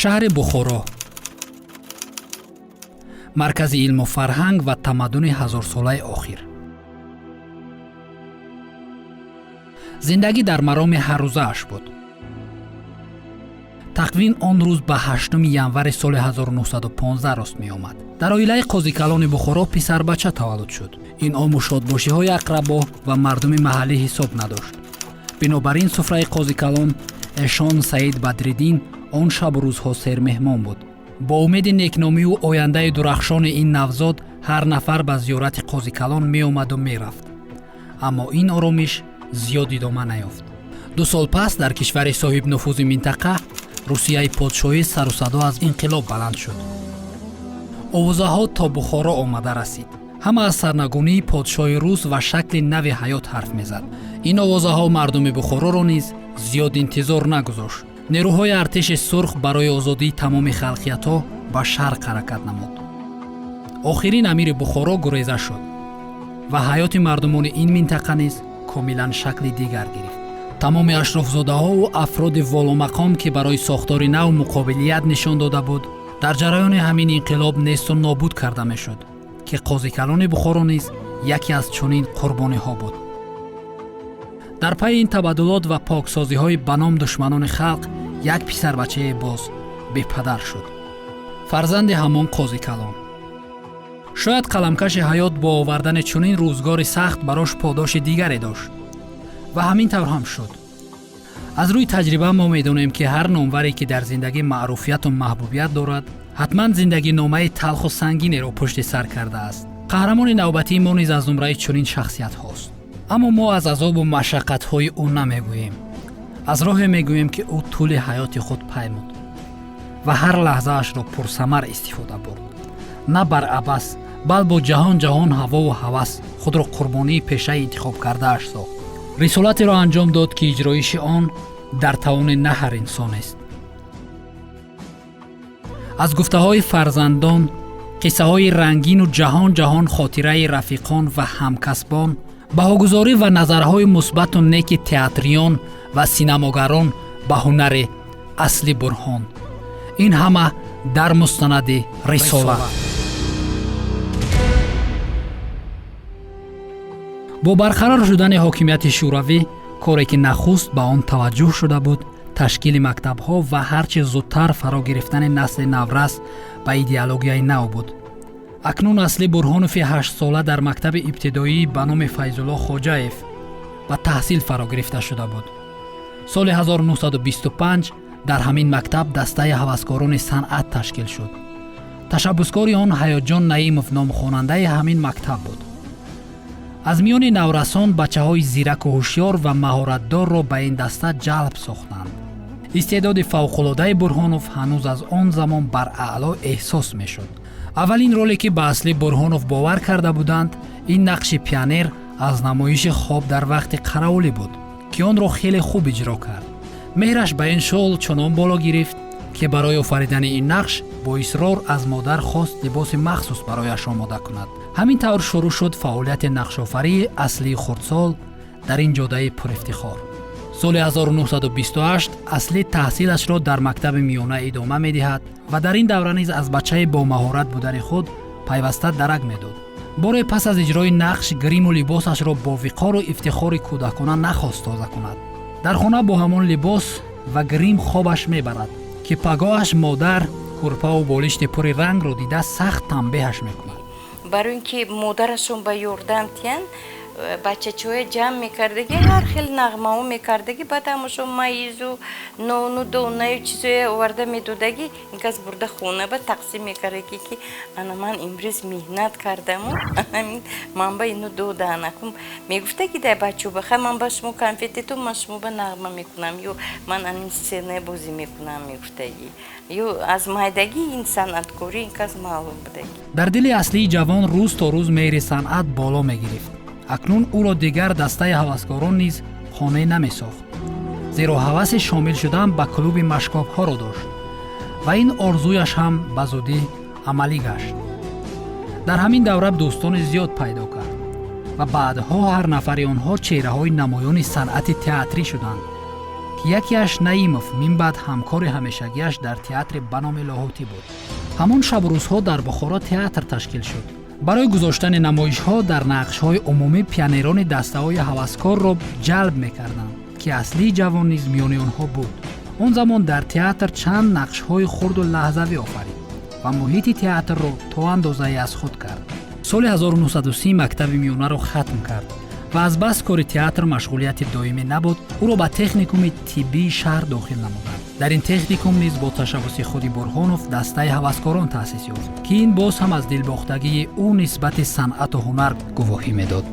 Шаҳри Бухоро, маркази илму фарҳанг ва тамаддуни ҳазорсолаи охир. Зиндагӣ дар мароми ҳаррӯзааш буд. Тақвим он рӯз ба 8 январи соли 1915 рост меомад. Дар оилаи қозикалони Бухоро писарбача таваллуд шуд. Ин ому шодбошиҳои ақрабо ва мардуми маҳаллӣ ҳисоб надошт. Бинобар ин суфраи қозикалон эшон Саид Бадриддин он шабу рӯзҳо сермеҳмон буд. Бо умеди некномию ояндаи дурахшони ин навзод ҳар нафар ба зиёрати қозикалон меомаду мерафт. Аммо ин оромиш зиёд идома наёфт. 2 сол пас дар кишвари соҳибнуфузи минтақа, Русияи подшоҳӣ, сару садо аз инқилоб баланд шуд. Овозаҳо то Бухоро омада расид. Ҳама аз сарнагунии подшоҳи рус ва шакли нави ҳаёт ҳарф мезад. Ин овозаҳо мардуми Бухороро низ зиёд интизор нагузошт. Нерӯҳои артиши сурх барои озодии тамоми халқиятҳо ба шарқ ҳаракат намуд. Охирин амири Бухоро гуреза шуд ва ҳаёти мардумони ин минтақа низ комилан шакли дигар гирифт. Тамоми ашрофзодаҳову афроди воломақом, ки барои сохтори нав муқобилият нишон дода буд, дар ҷараёни ҳамин инқилоб несту нобуд карда мешуд, ки қозикалони Бухоро низ яке аз чунин қурбониҳо буд. Дар пайи ин табаддулот ва поксозиҳои ба ном душманони халқ як писарбачае боз бепадар шуд, фарзанди ҳамон қозикалон. Шояд қаламкаши ҳаёт бо овардани чунин рӯзгори сахт барош подоши дигаре дошт ва ҳамин тавр ҳам шуд. Аз рӯи таҷриба мо медонем, ки ҳар номваре, ки дар зиндагӣ маъруфияту маҳбубият дорад, ҳатман зиндагиномаи талху сангинеро пушти сар кардааст. Қаҳрамони навбатии мо низ аз зумраи чунин шахсиятҳост. Аммо мо аз азобу машаққатҳои ӯ намегӯем, аз роҳе мегӯем, ки ӯ тӯли ҳаёти худ паймуд ва ҳар лаҳзаашро пурсамар истифода бурд. На бар абас, бал бо ҷаҳон ҷаҳон ҳавову ҳавас худро қурбонии пешаи интихобкардааш сохт. Рисолатеро анҷом дод, ки иҷроиши он дар тавони на ҳар инсонест. Аз гуфтаҳои фарзандон, қиссаҳои рангину ҷаҳон ҷаҳон хотираи рафиқон ва ҳамкасбон, баҳогузорӣ ва назарҳои мусбату неки театриён ва синамогарон ба ҳунари Асли Бурҳон, ин ҳама дар мустанади «Рисола». Бо барқарор шудани ҳокимияти шӯравӣ, коре ки нахуст ба он таваҷҷӯҳ шуда буд, ташкили мактабҳо ва ҳарчи зудтар фаро гирифтани насли наврас ба идеологияи нав буд. Акнун Асли Бурҳонови 8-сола дар мактаби ибтидоӣ ба номи Файзулло Хоҷаев ба таҳсил фаро гирифта шуда буд. Соли 1925 дар ҳамин мактаб дастаи ҳаваскорони санъат ташкил шуд. Ташаббускори он Ҳаётҷон Наимов номхонандаи ҳамин мактаб буд. Аз миёни наврасон бачаҳои зираку ҳушёр ва маҳоратдорро ба ин даста ҷалб сохтанд. Истеъдоди фавқулодаи Бурҳонов ҳанӯз аз он замон бар аъло эҳсос мешуд. Аввалин роле, ки ба Асли Бурҳонов бовар карда буданд, ин нақши пионер аз намоиши «Хоб дар вақти қаравулӣ» буд, ки онро хеле хуб иҷро кард. Меҳраш ба ин шуғл чунон боло гирифт, ки барои офаридани ин нақш бо исрор аз модар хост либоси махсус барояш омода кунад. Ҳамин тавр шурӯъ шуд фаъолияти нақшофарии Аслии хурдсол дар ин ҷодаи пурифтихор. Соли 1928 Аслӣ таҳсилашро дар мактаби миёна идома медиҳад ва дар ин давра низ аз бачаи бомаҳорат будани худ пайваста дарак медод. Боре пас аз иҷрои нақш гриму либосашро бо виқору ифтихори кӯдакона нахост тоза кунад. Дар хона бо ҳамон либос ва грим хобаш мебарад, ки пагоҳаш модар кӯрпаву болишти пури рангро дида сахт танбеҳаш мекунад. Барои ин ки модарашон ба ёрдам тиян, бачачаҳоя ҷамъ мекардаги, ҳар хел нағмаҳо мекардаги, баъд ҳамашон маизу нону донаю чизое оварда медодаги, ин кас бурда хона ба тақсим мекардаги, ки ана ман имрӯз меҳнат кардаму ман ба ино додаан. Акун мегуфтаги дай бачаҳо ба хай, ман ба шумо конфетету, ман шумо ба нағма мекунам ё ман анин сцена бозӣ мекунам, мегуфтаги. Ё аз майдагӣ ин санъаткорӣ ин кас маълум будаги. Дар дили Аслии ҷавон рӯз то рӯз меҳри санъат боло мегирифт. Акнун ӯро дигар дастаи ҳаваскорон низ қонеъ намесохт, зеро ҳаваси шомил шудан ба клуби машкобҳоро дошт ва ин орзуяш ҳам ба зудӣ амалӣ гашт. Дар ҳамин давра дӯстони зиёд пайдо кард ва баъдҳо ҳар нафари онҳо чеҳраҳои намоёни санъати театрӣ шуданд, ки Ки якеаш Наимов, минбаъд ҳамкори ҳамешагиаш дар театри ба номи Лоҳутӣ буд. Ҳамон шабу рӯзҳо дар Бухоро театр ташкил шуд. Барои гузоштани намоишҳо дар нақшҳои умумӣ пионерони дастаҳои ҳаваскорро ҷалб мекарданд, ки Аслии ҷавон низ миёни онҳо буд. Он замон дар театр чанд нақшҳои хурду лаҳзавӣ офарид ва муҳити театрро то андозае аз худ кард. Соли 1930 мактаби миёнаро хатм кард ва аз бас кори театр машғулияти доимӣ набуд, ӯро ба техникуми тиббии шаҳр дохил намуданд. Дар ин техникум низ бо ташаббуси худи Бурҳонов дастаи ҳаваскорон таъсис ёфт, ки ин боз ҳам аз дилбохтагии ӯ нисбати санъату ҳунар гувоҳӣ медод.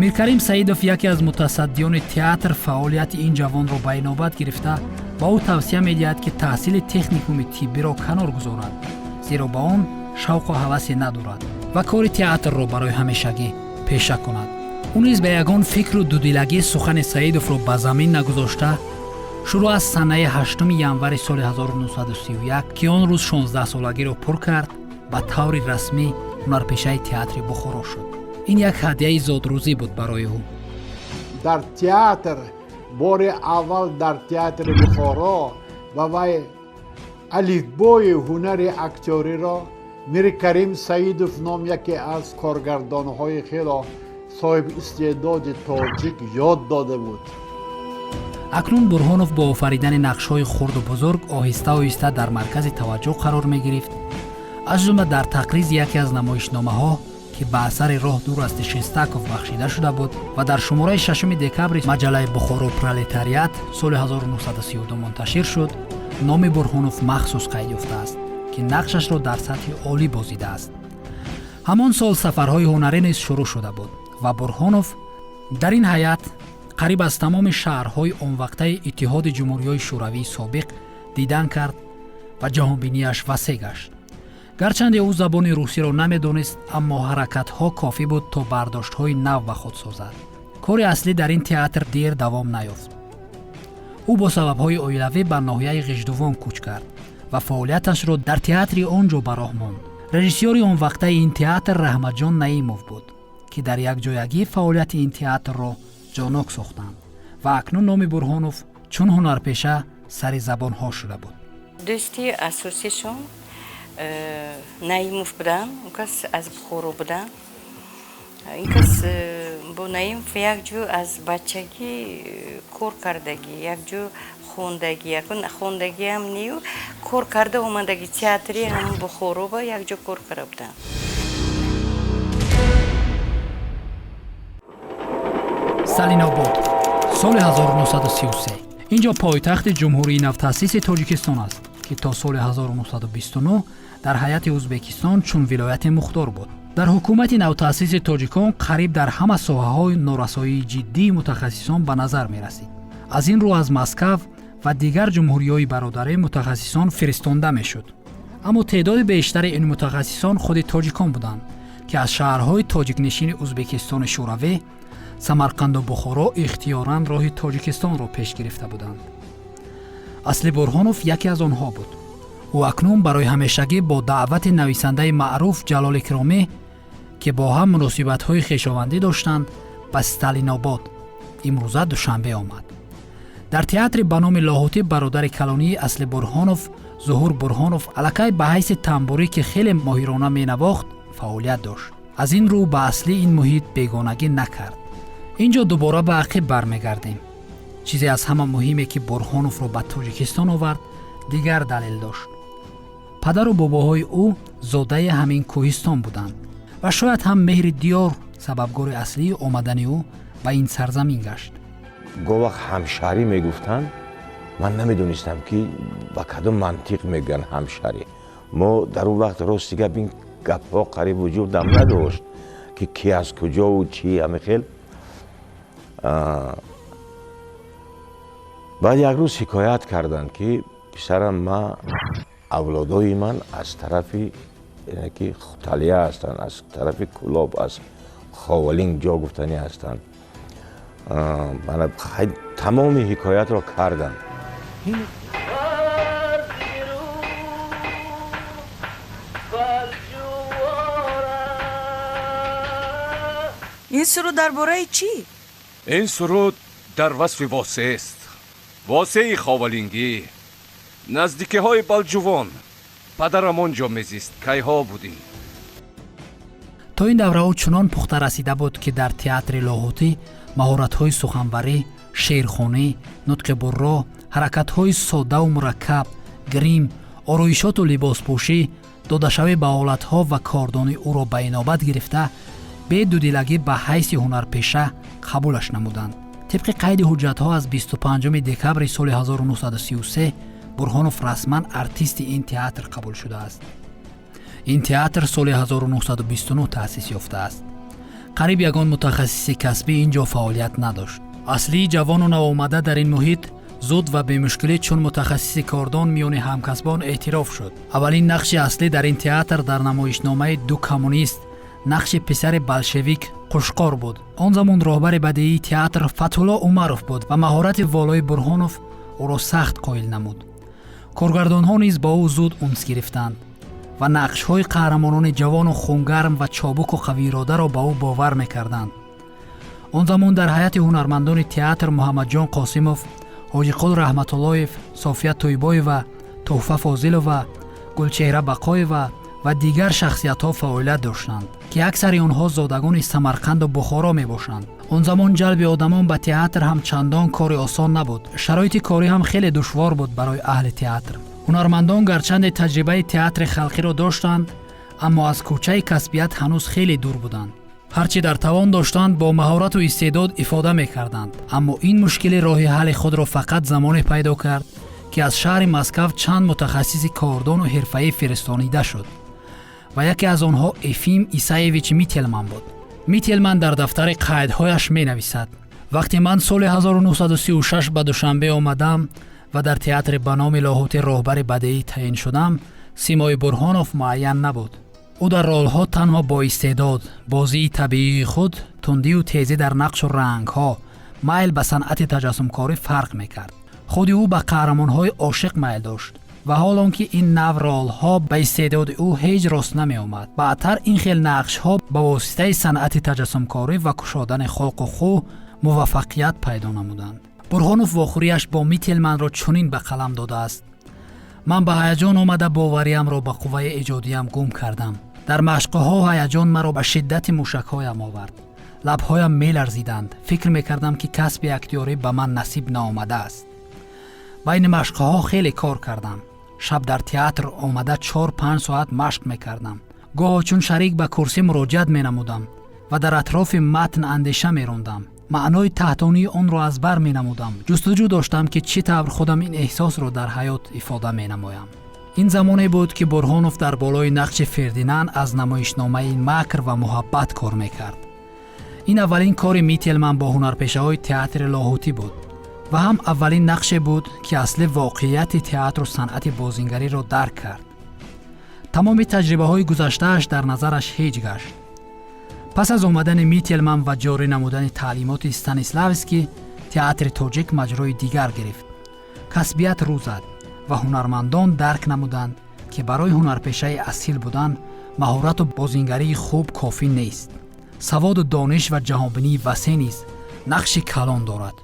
Миркарим Саидов, яке аз мутасаддиёни театр, фаъолияти ин ҷавонро ба инобат гирифта, ба ӯ тавсия медиҳад, ки таҳсили техникуми тиббиро канор гузорад, зеро ба он шавқу ҳавасе надорад ва кори театрро барои ҳамешагӣ пеша кунад. Ӯ низ ба ягон фикру дуdiлагӣ сухани Саидовро ба замин нагузошта, шурӯъ аз санаи 8 январи соли 1931, ки он рӯз 16-солагиро пур кард, ба таври расмӣ ҳунарпешаи театри Бухоро шуд. Ин як ҳадияи зодрӯзӣ буд барои ӯ. Дар театр бори аввал дар театри Бухоро ба вай алифбои ҳунари актёриро Миркарим Саидов ном яке аз коргардонҳои хело соҳиби истеъдоди тоҷик ёд дода буд. Акнун Бурҳонов бо офаридани нақшҳои хурду бузург оҳиста оҳиста дар маркази таваҷҷӯҳ қарор мегирифт. Аз ҷумла дар тақризи яке аз намоишномаҳо, ки ба асари «Роҳ дур асти» Шестаков бахшида шуда буд ва дар шумораи 6 декабри маҷаллаи «Бухоро пролетариат» соли 1932 мунташир шуд, номи Бурҳонов махсус қайд ёфтааст, ки нақшашро дар сатҳи олӣ бозидааст. Ҳамон сол сафарҳои ҳунарӣ низ шурӯъ шуда буд ва Бурҳонов дар ин ҳайат қариб аз тамоми шаҳрҳои онвақтаи Иттиҳоди Ҷумҳуриҳои Шӯравии собиқ дидан кард ва ҷаҳонбинияш васеъ гашт. Гарчанде ӯ забони русиро намедонист, аммо ҳаракатҳо кофӣ буд, то бардоштҳои нав ба худ созад. Кори Аслӣ дар ин театр дер давом наёфт. Ӯ бо сабабҳои оилавӣ ба ноҳияи Ғиждувон кӯч кард ва фаъолияташро дар театри он ҷо ба роҳ монд. Режиссёри онвақтаи ин театр Раҳматҷон Наимов буд, ки дар якҷоягӣ фаъолияти ин театрро ҷонок сохтанд ва акнун номи Бурҳонов чун ҳунарпеша сари забонҳо шуда буд. Дӯсти асосишон Наимов буданд. Он кас аз Бухоро буданд. Ин кас бо Наимов якҷо аз бачагӣ кор кардагӣ, якҷо хондагӣ, хондагиам нею, кор карда омадагӣ, театри ҳам Бухоро ба якҷо кор карда буданд. Сталинобод, соли 1933. Ин ҷо пойтахти ҷумҳурии навтаъсиси Тоҷикистон аст, ки то соли 1929 дар ҳайати Ӯзбекистон чун вилояти мухтор буд. Дар ҳукумати навтаъсиси тоҷикон қариб дар ҳама соҳаҳои норасоии ҷиддии мутахассисон ба назар мерасид. Аз ин рӯ аз Москав ва дигар ҷумҳуриҳои бародарӣ мутахассисон фиристонда мешуд. Аммо теъдоди бештари ин мутахассисон худи тоҷикон буданд, ки аз шаҳрҳои тоҷикнишини Ӯзбекистони Шӯравӣ, Самарқанду Бухоро ихтиёран роҳи Тоҷикистонро пеш гирифта буданд. Асли Бурҳонов яке аз онҳо буд. Ӯ акнун барои ҳамешагӣ бо даъвати нависандаи маъруф Ҷалол Икромӣ, ки бо ҳам муносибатҳои хешовандӣ доштанд, ба Сталинобод, имрӯза Душанбе, омад. Дар театри ба номи Лоҳутӣ бародари калонии Асли Бурҳонов, Зуҳур Бурҳонов, аллакай ба ҳайси тамбурӣ, ки хеле моҳирона менавохт, фаъолият дошт. Аз ин рӯ ба Аслӣ ин муҳит бегонагӣ накард. Ин ҷо дубора ба ақиб бармегардем. Чизе аз ҳама муҳиме, ки Бурҳоновро ба Тоҷикистон овард, дигар далел дошт. Падару бобоҳои ӯ зодаи ҳамин кӯҳистон буданд ва шояд ҳам меҳри диёр сабабгори аслии омадани ӯ ба ин сарзамин гашт. Гоҳ вақт ҳамшаҳрӣ мегуфтанд, ман намедонистам, ки ба кадом мантиқ мегӯянд ҳамшаҳрӣ. Мо дар он вақт, рости гап, ин гапҳо қариб вуҷудам надошт, ки ки аз куҷову чӣ, ҳамин хел. Баъд як рӯз ҳикоят карданд, ки писарам, ма авлодои ман аз тарафи ки Хуталия ҳастанд, аз тарафи Кӯлоб, аз Ховалинг ҷо гуфтанӣ ҳастанд. Тамоми ҳикоятро кардам. Ин суруд дар бораи чӣ? Ин суруд дар васфи Восеъст. Восеи Ховалингӣ, наздикиҳои Балҷувон. Падарам он ҷо мезист, кайҳо будем. То ин давра ӯ чунон пухта расида буд, ки дар театри Лоҳутӣ маҳоратҳои суханварӣ, шеърхонӣ, нутқи бурро, ҳаракатҳои соддаву мураккаб, грим, ороишоту либоспӯшӣ, додашавӣ ба ҳолатҳо ва кордонӣ ӯро ба инобат гирифта, бедудилагӣ ба ҳайси ҳунарпеша қабулаш намуданд. Тибқи қайди ҳуҷҷатҳо, аз 25 декабри соли 1933 Бурҳонов расман артисти ин театр қабул шудааст. Ин театр соли 1929 таъсис ёфтааст. Қариб ягон мутахассиси касбӣ ин ҷо фаъолият надошт. Аслии ҷавону навомада дар ин муҳит зуд ва бемушкилӣ чун мутахассиси кордон миёни ҳамкасбон эътироф шуд. Аввалин нақши аслӣ дар ин театр дар намоишномаи «Ду коммунист» нақши писари болшевик Қушқор буд. Он замон роҳбари бадиии театр Фатҳулло Умаров буд ва маҳорати волои Бурҳонов ӯро сахт қоил намуд. Коргардонҳо низ бо ӯ зуд унс гирифтанд ва нақшҳои қаҳрамонони ҷавону хунгарм ва чобуку қавииродаро ба ӯ бовар мекарданд. Он замон дар ҳайати ҳунармандони театр Муҳаммадҷон Қосимов, Ҳоҷиқул Раҳматуллоев, София Тӯйбоева, Тӯҳфа Фозилова, Гулчеҳра Бақоева ва дигар шахсиятҳо фаъолият доштанд, ки аксари онҳо зодагони Самарқанду Бухоро мебошанд. Он замон ҷалби одамон ба театр ҳам чандон кори осон набуд. Шароити корӣ ҳам хеле душвор буд барои аҳли театр. Ҳунармандон гарчанде таҷрибаи театри халқиро доштанд, аммо аз кӯчаи касбият ҳанӯз хеле дур буданд. Ҳарчи дар тавон доштанд, бо маҳорату истеъдод ифода мекарданд, аммо ин мушкили роҳи ҳалли худро фақат замоне пайдо кард, ки аз шаҳри Москав чанд мутахассиси кордону ҳирфаӣ фиристонида шуд ва яке аз онҳо Ефим Исаевич Мителман буд. Мителман дар дафтари қайдҳояш менависад: «Вақте ман соли 1936 ба Душанбе омадам ва дар театри ба номи Лоҳутӣ роҳбари бадеӣ таъин шудам, симои Бурҳонов муайян набуд. Ӯ дар ролҳо танҳо бо истеъдод, бозии табиии худ, тундию тезӣ дар нақшу рангҳо, майл ба санъати таҷассумкорӣ фарқ мекард. Худи ӯ ба қаҳрамонҳои ошиқ майл дошт ва ҳол он ки ин нав ролҳо ба истеъдоди ӯ ҳеҷ рост намеомад. Баъдтар ин хел нақшҳо ба воситаи санъати таҷассумкорӣ ва кушодани хулқу хӯ муваффақият пайдо намуданд». Бурҳонов вохӯрияш бо Мителманро чунин ба қалам додааст: «Ман ба ҳаяҷон омада, бовариамро ба қувваи эҷодиям гум кардам. Дар машқҳо ҳаяҷон маро ба шиддати мушакҳоям овард, лабҳоям меларзиданд. Фикр мекардам, ки касби актёрӣ ба ман насиб наомадааст. Байни машқҳо хеле кор кардам. Шаб дар театр омада, 4-5 соат машқ мекардам. Гоҳо чун шарик ба курсӣ муроҷиат менамудам ва дар атрофи матн андеша мерондам, маънои таҳтонии онро аз бар менамудам. Ҷустуҷӯ доштам, ки чӣ тавр худам ин эҳсосро дар ҳаёт ифода менамоям». Ин замоне буд, ки Бурҳонов дар болои нақши Фердинанд аз намоишномаи «Макр ва муҳаббат» кор мекард. Ин аввалин кори Мителман бо ҳунарпешаҳои театри Лоҳутӣ буд ва ҳам аввалин нақше буд, ки асли воқеияти театру санъати бозингариро дарк кард. Тамоми таҷрибаҳои гузаштааш дар назараш ҳеҷ гашт. Пас аз омадани Мителман ва ҷорӣ намудани таълимоти Станиславский, театри тоҷик маҷрои дигар гирифт. Касбият рӯ зад ва ҳунармандон дарк намуданд, ки барои ҳунарпешаи асил будан маҳорату бозингарии хуб кофӣ нест, саводу дониш ва ҷаҳонбинии васеъ низ нақши калон дорад.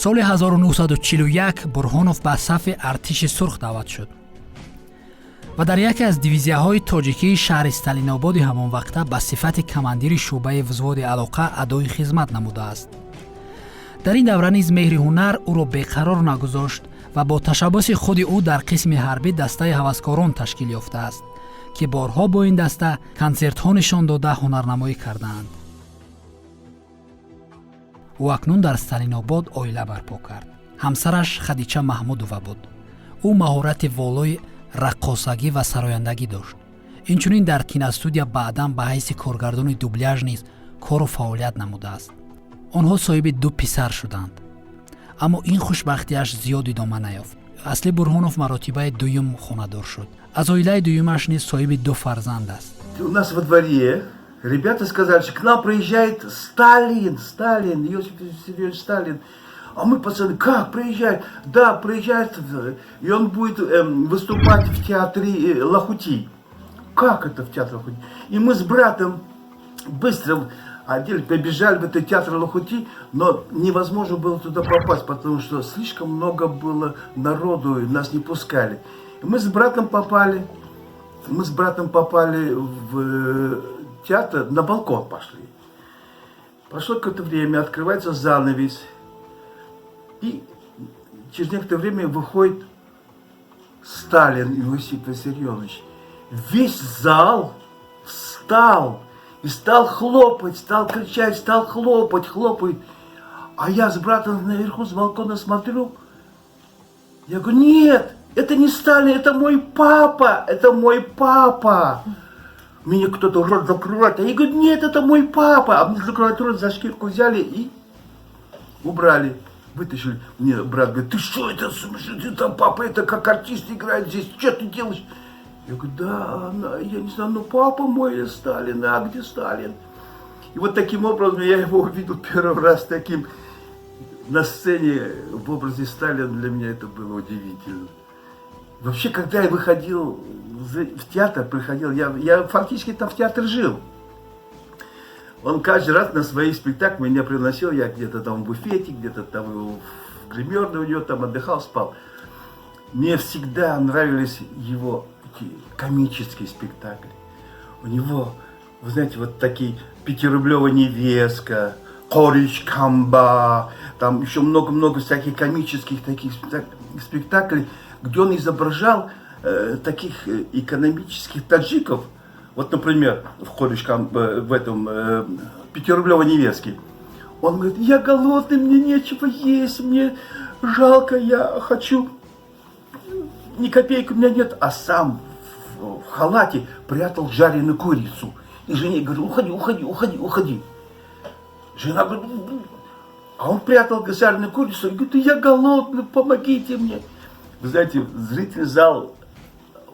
Соли 1941 Бурҳонов ба сафи Артиши Сурх даъват шуд ва дар яке аз дивизияҳои тоҷикии шаҳри Сталинободи ҳамон вақта ба сифати командири шӯъбаи взводи алоқа адои хизмат намудааст. Дар ин давра низ меҳри ҳунар ӯро беқарор нагузошт ва бо ташаббуси худи ӯ дар қисми ҳарбӣ дастаи ҳаваскорон ташкил ёфтааст, ки борҳо бо ин даста консертҳо нишон дода, ҳунарнамоӣ кардаанд. Ӯ акнун дар Сталинобод оила барпо кард. Ҳамсараш Хадича Маҳмудова буд. Ӯ маҳорати волои раққосагӣ ва сарояндагӣ дошт. Инчунин дар киностудия баъдан ба ҳайси коргардони дубляж низ кору фаъолият намудааст. Онҳо соҳиби ду писар шуданд, аммо ин хушбахтиаш зиёд идома наёфт. Асли Бурҳонов маротибаи дуюм хонадор шуд. Аз оилаи дуюмаш низ соҳиби ду фарзанд аст. У нас во дворе ребята сказали, что к нам приезжает Сталин, Сталин, Иосиф Виссарионович Сталин. А мы, пацаны: «Как приезжает?» «Да, приезжает, и он будет выступать в театре Лахути». «Как это в театре Лахути?» И мы с братом быстро Одели, побежали в этот театр Лохути, но невозможно было туда попасть, потому что слишком много было народу, и нас не пускали. И мы с братом попали в театр, на балкон пошли. Прошло какое-то время, открывается занавес, и через некоторое время выходит Сталин Иосиф Виссарионович. Весь зал встал и стал хлопать, стал кричать, стал хлопать, хлопает. А я с братом наверху с балкона смотрю. Я говорю: «Нет, это не Сталин, это мой папа, это мой папа». Мне кто-то рот закрывает. А я говорю: «Нет, это мой папа». А мне закрывают рот, за шкирку взяли и убрали. Вытащили. Мне брат говорит: «Ты что это, слушай, ты там папа, это как артист играет здесь, что ты делаешь?» Я говорю: «Да, я не знаю, ну папа мой Сталин, а где Сталин?» И вот таким образом я его увидел первый раз таким на сцене в образе Сталина. Для меня это было удивительно. Вообще, когда я выходил в театр, приходил, я фактически там в театр жил. Он каждый раз на свои спектакли меня приносил, я где-то там в буфете, где-то там в гримерной у него там отдыхал, спал. Мне всегда нравились его эти комические спектакли. У него, вы знаете, вот такие «Пятирублевая невестка», «Хорич Камба», там еще много-много всяких комических таких спектаклей, где он изображал таких экономических таджиков. Вот, например, в Хорич Камба, в этом «Пятирублевой невестке». Он говорит: «Я голодный, мне нечего есть, мне жалко, я хочу, ни копейки у меня нет», а сам в халате прятал жареную курицу. И жене говорит: «Уходи, уходи, уходи, уходи». Жена говорит: «Ну, ну». А он прятал жареную курицу и говорит: «Я голодный, помогите мне». Вы знаете, зрительный зал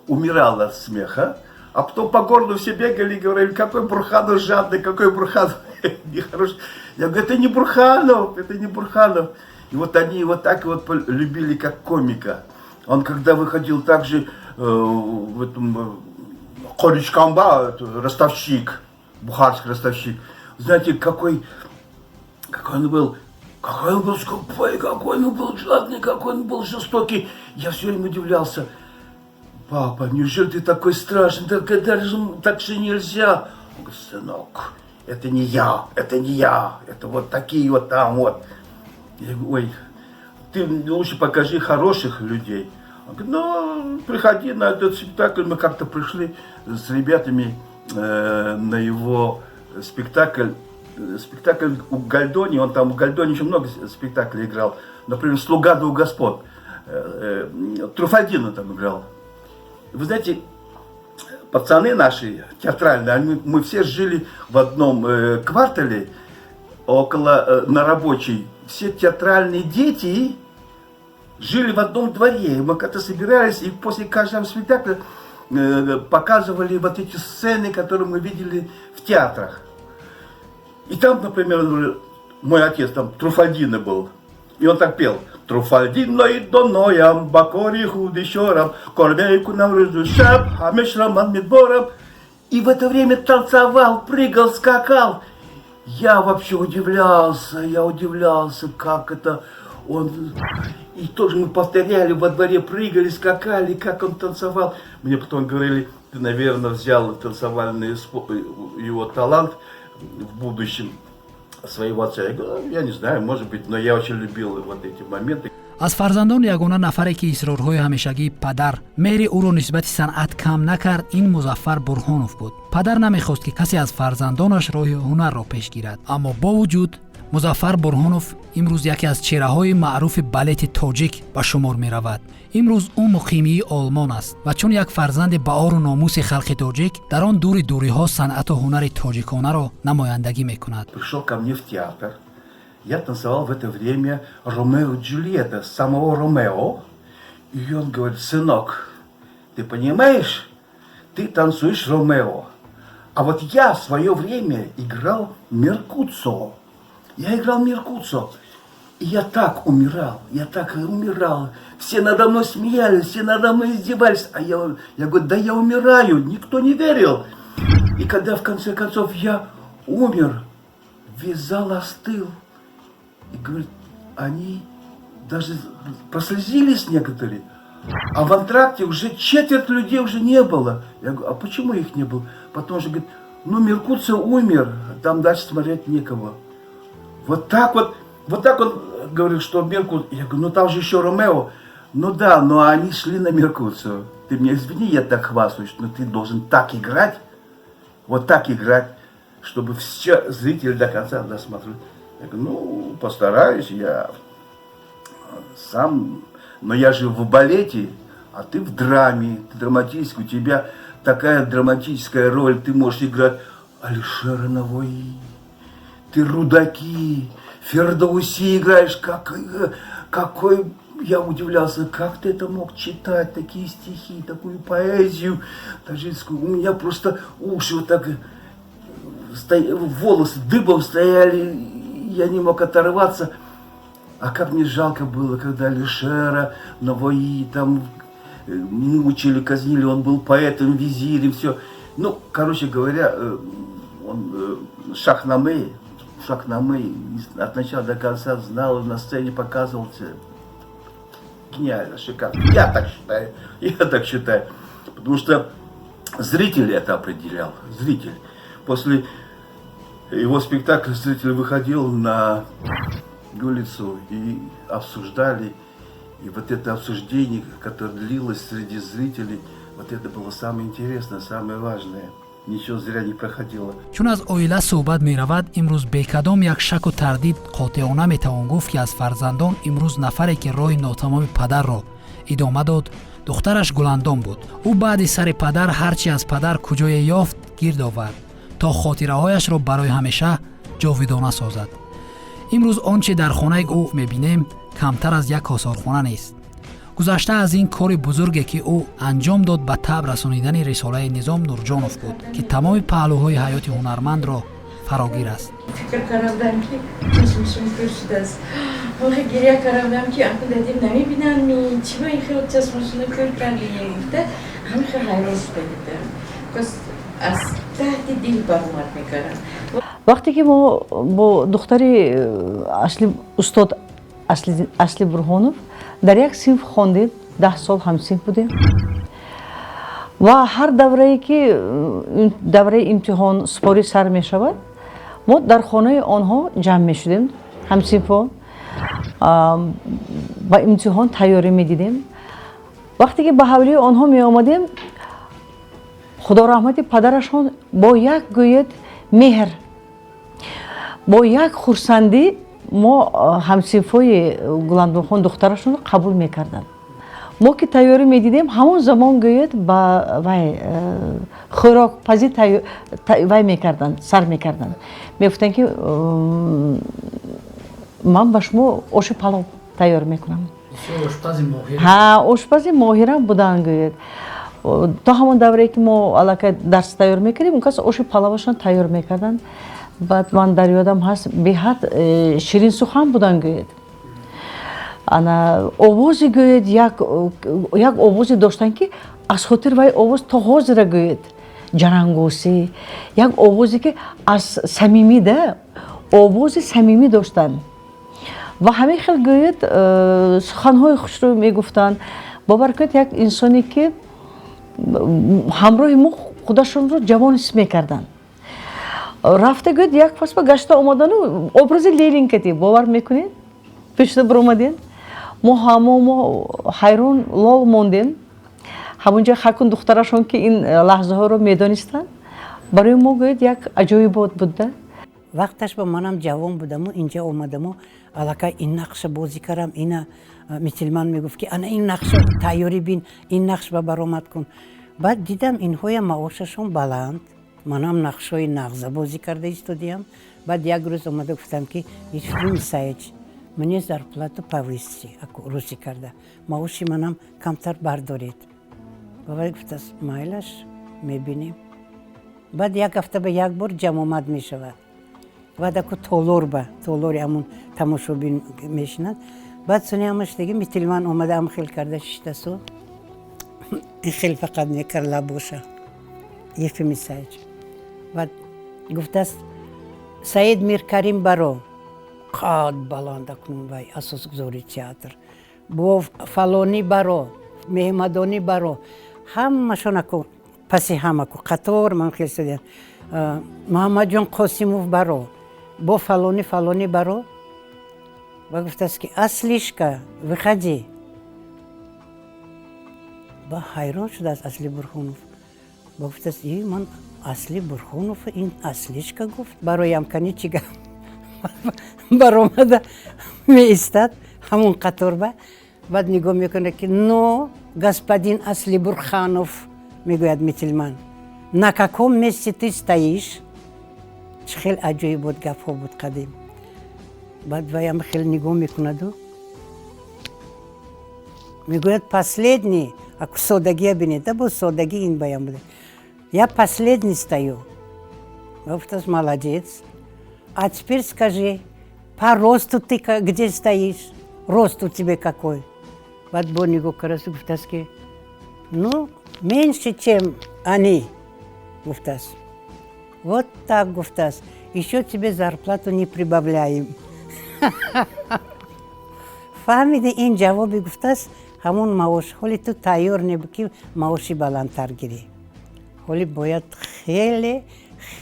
умирал от смеха. А потом по городу все бегали и говорили: «Какой Бурханов жадный, какой Бурханов нехороший». Я говорю: «Это не Бурханов, это не Бурханов». И вот они его так вот любили, как комика. Он когда выходил также в этом Хорич Камба, это ростовщик, бухарский ростовщик. Знаете, какой он был скупой, какой он был жадный, какой он был жестокий. Я все время удивлялся. «Папа, неужели ты такой страшный? Так же нельзя». Он говорит: «Сынок, это не я, это не я, это вот такие вот там вот». Я говорю: «Ой, ты лучше покажи хороших людей». Он говорит: «Ну, приходи на этот спектакль». Мы как-то пришли с ребятами на его спектакль. Спектакль у Гольдони, он там у Гольдони еще много спектаклей играл. Например, «Слуга двух господ». Труфальдино там играл. Вы знаете, пацаны наши театральные, мы все жили в одном квартале, около, на Рабочей. Все театральные дети жили в одном дворе. Мы как-то собирались и после каждого спектакля показывали вот эти сцены, которые мы видели в театрах. И там, например, мой отец там Труфальдино был. И он так пел. Труфальдино и доноям, бакори худишорам, кормейку нам рызушап, хамешраман медбором. И в это время танцевал, прыгал, скакал. Я вообще удивлялся, я удивлялся, как это он. И тоже мы повторяли во дворе, прыгали, скакали, как он танцевал. Мне потом говорили: «Ты, наверное, взял танцевальный его талант в будущем своего отца». Я говорю: «Я не знаю, может быть, но я очень любил вот эти моменты». Аз фарзандон ягона нафаре, ки исрорҳои ҳамешагии падар меҳри ӯро нисбати санъат кам накард, ин Музаффар Бурҳонов буд. Падар намехост, ки касе аз фарзандонаш роҳи ҳунарро пеш гирад, аммо бо вуҷуд Музаффар Бурҳонов имрӯз яке аз чеҳраҳои маъруфи балети тоҷик ба шумор меравад. Имрӯз ӯ муқимии Олмон аст ва чун як фарзанди баору номуси халқи тоҷик дар он дури дуриҳо санъату ҳунари тоҷиконаро намояндагӣ мекунад. Пришел ко мне в театр. Я танцевал в это время Ромео и Джульетта, самого Ромео. И он говорит: «Сынок, ты понимаешь, ты танцуешь Ромео. А вот я в свое время играл Меркуцио. Я играл Меркуцио. И я так умирал, я так умирал. Все надо мной смеялись, все надо мной издевались. А я говорю: да я умираю», никто не верил. И когда в конце концов я умер, Весь зал остыл. И говорит, они даже прослезились некоторые. А в антракте уже четверть людей уже не было. Я говорю: «А почему их не было?» Потому что, говорит, ну, Меркуцио умер, там дальше смотреть некого. Вот так вот, вот так он говорит, что Меркуцио. Я говорю: «Ну там же еще Ромео». Ну да, но они шли на Меркуцио. Ты меня извини, я так хвастаюсь, но ты должен так играть, вот так играть, чтобы все зрители до конца досмотрели. Я говорю: «Ну, постараюсь, я сам, но я же в балете, а ты в драме, ты драматический, у тебя такая драматическая роль, ты можешь играть Алишера Навои, ты Рудаки, Фердауси играешь, какой, я удивлялся, как ты это мог читать, такие стихи, такую поэзию таджикскую. У меня просто уши вот так, волосы дыбом стояли, я не мог оторваться. А как мне жалко было, когда Алишера Навои там мучили, казнили, он был поэтом, визирем, все. Ну, короче говоря, он Шахнаме, Шахнаме от начала до конца знал, на сцене показывался. Гениально, шикарно. Я так считаю, я так считаю. Потому что зритель это определял, зритель. После его спектакля зритель выходил на улицу и обсуждали. И вот это обсуждение, которое длилось среди зрителей, вот это было самое интересное, самое важное. Ничего зря не проходило. Чун аз оила суҳбат меравад, имрӯз бе кадом як шаку тардид қотеона метавон гуфт, ки аз фарзандон имрӯз нафаре, ки роҳи нотамоми падарро идома дод, духтараш Гуландом буд. Ӯ баъди сари падар ҳар чи аз падар куҷое ёфт, гирд овард, то хотираҳояшро барои ҳамеша ҷовидона созад. Имрӯз он чи дар хонаи ӯ мебинем, камтар аз як осорхона нест. Гузашта аз ин, кори бузурге, ки ӯ анҷом дод, ба таб расонидани рисолаи Низом Нурҷонов буд, ки тамоми паҳлӯҳои ҳаёти ҳунармандро фарогир аст. Фикр кардам, ки чашмашон кӯр шудааст. Охи, гиря кардам, ки аку дадим намебинанд ми, чӣ ба ин хел чашмашона кӯр кардем, гуфта, ҳамин хел ҳайрон шуда будам. Аз таҳти дил баромад мекардам. Вақте ки мо бо духтари асли устод Асли Бурҳонов дар як синф хондем, 10 сол ҳамсинф будем ва ҳар даврае ки давраи имтиҳон супорӣ сар мешавад, мо дар хонаи онҳо ҷамъ мешудем, ҳамсинфҳо ба имтиҳон тайёрӣ медидем. Вақте ки ба ҳавлии онҳо меомадем, худо раҳмати падарашон, бо як гӯед меҳр, бо як хурсандӣ мо ҳамсинфҳои Гуландомхон, духтарашонро қабул мекарданд. Мо ки тайёрӣ медидем, ҳамон замон гӯед ба вай хӯрокпазӣ вай мекарданд, сар мекарданд. Мегуфтанд, ки ман ба шумо оши палов тайёр мекунам. Ҳа, ошпази моҳирам буданд гӯед. То ҳамон даврае ки мо аллакай дарс тайёр мекардем, он кас оши палавашон тайёр мекарданд. Баъд ман дар ёдам ҳаст, беҳад ширинсухан буданд гӯед. Ана овозе гӯед, як овозе доштанд, ки аз хотир вай овоз то ҳозира гӯед ҷарангосӣ, як овозе, ки аз самимӣ да, овози самимӣ доштанд ва ҳамин хел гӯед суханҳои хушрӯ мегуфтанд. Бовар кунед, як инсоне, ки ҳамроҳи мо худашонро ҷавон ҳис мекарданд. Рафта гӯед, як фасл гашта омадану образи Ленин кати, бовар мекунед, пешта биромадем, мо ҳамо мо ҳайрон лол мондем ҳамонҷо. Хакун духтарашон, ки ин лаҳзаҳоро медонистанд, барои мо гӯед як аҷоибот буда. Вақташ ба манам ҷавон будаму инҷа омадаму аллакай ин нақша бозӣ кардам. Ина Митилман мегуфт, ки ана ин нақша тайёрӣ бин, ин нақш ба баромад кун. Баъд дидам, инҳоя маошашон баланд, манам нақшҳои нағза бозӣ карда истодиям. Баъд як рӯз омада гуфтам, ки Ефим Исаич, мне зарплату повысьте, русӣ карда, маоши манам камтар бардоред. Бабай гуфтааст: «Майлаш, мебинем». Баъд як ҳафта ба як бор ҷамъомад мешавад. Баъд аку толор ба толори ҳамун тамошобин мешинад. Баъд суни ҳамаш диги Митилман омада, ам хел карда шиштасу, ин хел фақат мекард лабоша Ефим Исаич. Баъд гуфтааст: Саид Миркарим баро, қад баланд, акнун вай асосгузори театр, бо фалонӣ баро, меҳмадонӣ баро, ҳамашон аку паси ҳам аку қатор ман хел шудем. Муҳаммадҷон Қосимов баро, бо фалонӣ, фалонӣ баро. Ва гуфтааст, ки «Аслишка, выходи». Ба ҳайрон шудааст Асли Бурхонов. Ба гуфтааст: «И ман Асли Бурхонов, ин Аслишка гуфт бароям». Кани чӣ гап, баромада меистад ҳамон қаторба. Баъд нигоҳ мекунад, ки «Но, господин Асли Бурханов, — мегӯяд Мительман, — на каком месте ты стоишь?» Чӣ хел аҷоиб буд, гапҳо буд қадим. Баъд ваям хеле нигоҳ мекунаду мегӯяд: «Последний». Аку содагия бинед, да, бо содагӣ ин баён буда: «Я последний стою». Гуфтааст: «Молодец, а теперь скажи, по росту ты где стоишь, рост у тебя какой?» Баъд бо нигоҳ кардааст, гуфтааст, ки «Ну, меньше, чем они», гуфтааст. «Вот так, — гуфтааст, — еще тебе зарплату не прибавляем». Фаҳмиди, ин ҷавоби гуфтааст, ҳамон маош ҳоли ту тайёр небуд, ки маоши баландтар гирӣ. Ҳоли бояд хеле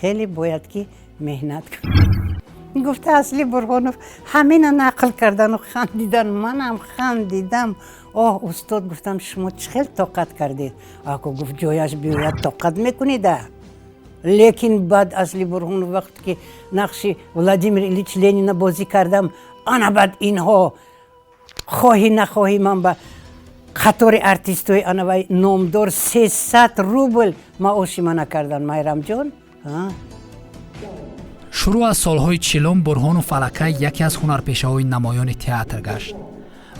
хеле бояд ки меҳнат кунӣ, гуфта Асли Бурҳонов. Ҳамина нақл кардану хандидан, манам хандидам. «Оҳ, устод, — гуфтам, — шумо чӣ хел тоқат кардед?» Ако гуфт: «Ҷояш биёяд, тоқат мекунида». Лекин баъд Асли Бурҳонов вақте ки нақши Владимир Ильич Ленина бозӣ кардам, ана баъд инҳо хоҳӣ нахоҳӣ ман ба қатори артистои анавай номдор 300 рубл маоши мана кардан, Майрамҷон. Шурӯъ аз солҳои чилум Бурҳонов аллакай яке аз ҳунарпешаҳои намоёни театр гашт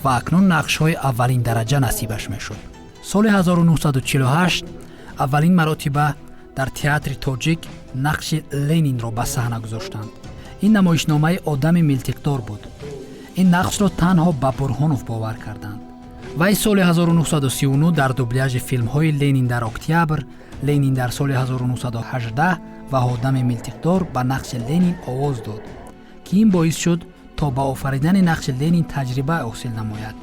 ва акнун нақшҳои аввалин дараҷа насибаш мешуд. Соли 1948 аввалин маротиба дар театри тоҷик нақши Ленинро ба саҳна гузоштанд. Ин намоишномаи «Одами милтиқдор» буд. Ин нақшро танҳо ба Бурҳонов бовар карданд. Вай соли 1939 дар дубляжи филмҳои «Ленин дар Октябр», «Ленин дар соли 1918» ва «Одами милтиқдор» ба нақши Ленин овоз дод, ки ин боис шуд, то ба офаридани нақши Ленин таҷриба ҳосил намояд.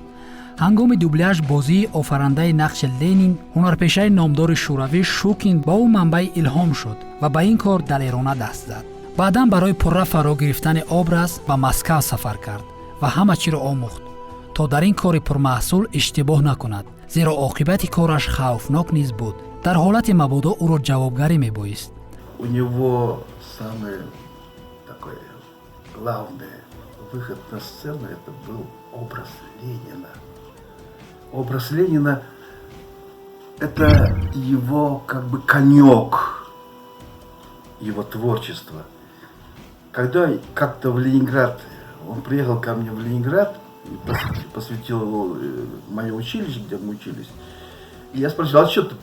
Ҳангоми дубляж бозии офарандаи нақши Ленин, ҳунарпешаи номдори шӯравӣ Шукин, ба ӯ манбаи илҳом шуд ва ба ин кор далерона даст зад. Баъдан барои пурра фаро гирифтани образ ба Москав сафар кард ва ҳама чиро омӯхт, то дар ин кори пурмаҳсул иштибоҳ накунад, зеро оқибати кораш хавфнок низ буд. Дар ҳолати мабодо ӯро ҷавобгарӣ мебоист. У него самый такой главный выход на сцену — это был образ Ленина. Образ Ленина – это его как бы конек, его творчество. Когда как-то в Ленинград, он приехал ко мне в Ленинград и посвятил мое училище, где мы учились, и я спросил: «А что ты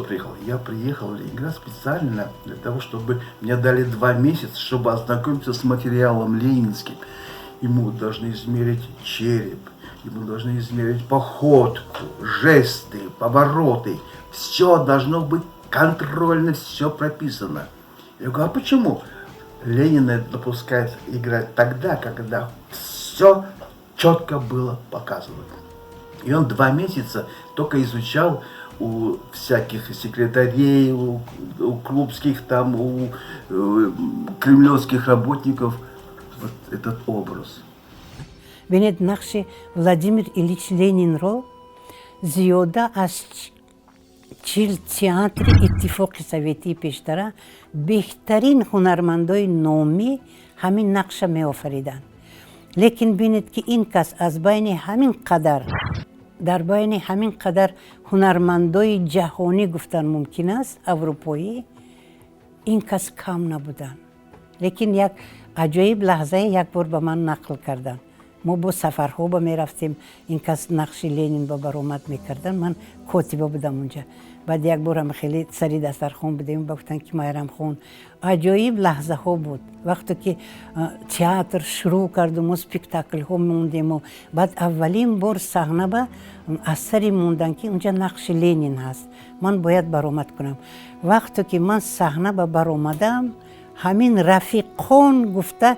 приехал?» «Я приехал в Ленинград специально для того, чтобы мне дали 2 месяца, чтобы ознакомиться с материалом ленинским». Ему должны измерить череп, ему должны измерить походку, жесты, повороты. Все должно быть контрольно, все прописано. Я говорю: «А почему?» Ленина допускает играть тогда, когда все четко было показано. И он 2 месяца только изучал у всяких секретарей, у крупских там, у кремлевских работников вот этот образ. Бинед, нақши Владимир Ильич Ленинро зиёда аз 40 театри Иттифоқи Советии пештара беҳтарин ҳунармандои номӣ ҳамин нақша меофариданд. Лекин бинед, ки ин кас аз байни ҳамин қадар, дар байни ҳамин қадар ҳунармандои ҷаҳонӣ, гуфтан мумкин аст, аврупоӣ, ин кас кам набуданд. Лекин як аҷоиб лаҳзае як бор ба ман нақл карданд. Мо бо сафарҳо ба мерафтем, ин кас нақши Ленин ба баромад мекардан, ман котиба будам унҷа. Баъд як борам хеле сари дастархон будем, ба гуфтанд, ки «Майрамхон, аҷоиб лаҳзаҳо буд, вақте ки театр шурӯъ карду, мо спектаклҳо мондему, баъд аввалин бор саҳна ба асаре мондан, ки унҷа нақши Ленин ҳаст, ман бояд баромад кунам. Вақте ки ман саҳна ба баромадам, Ҳамин рафиқон гуфта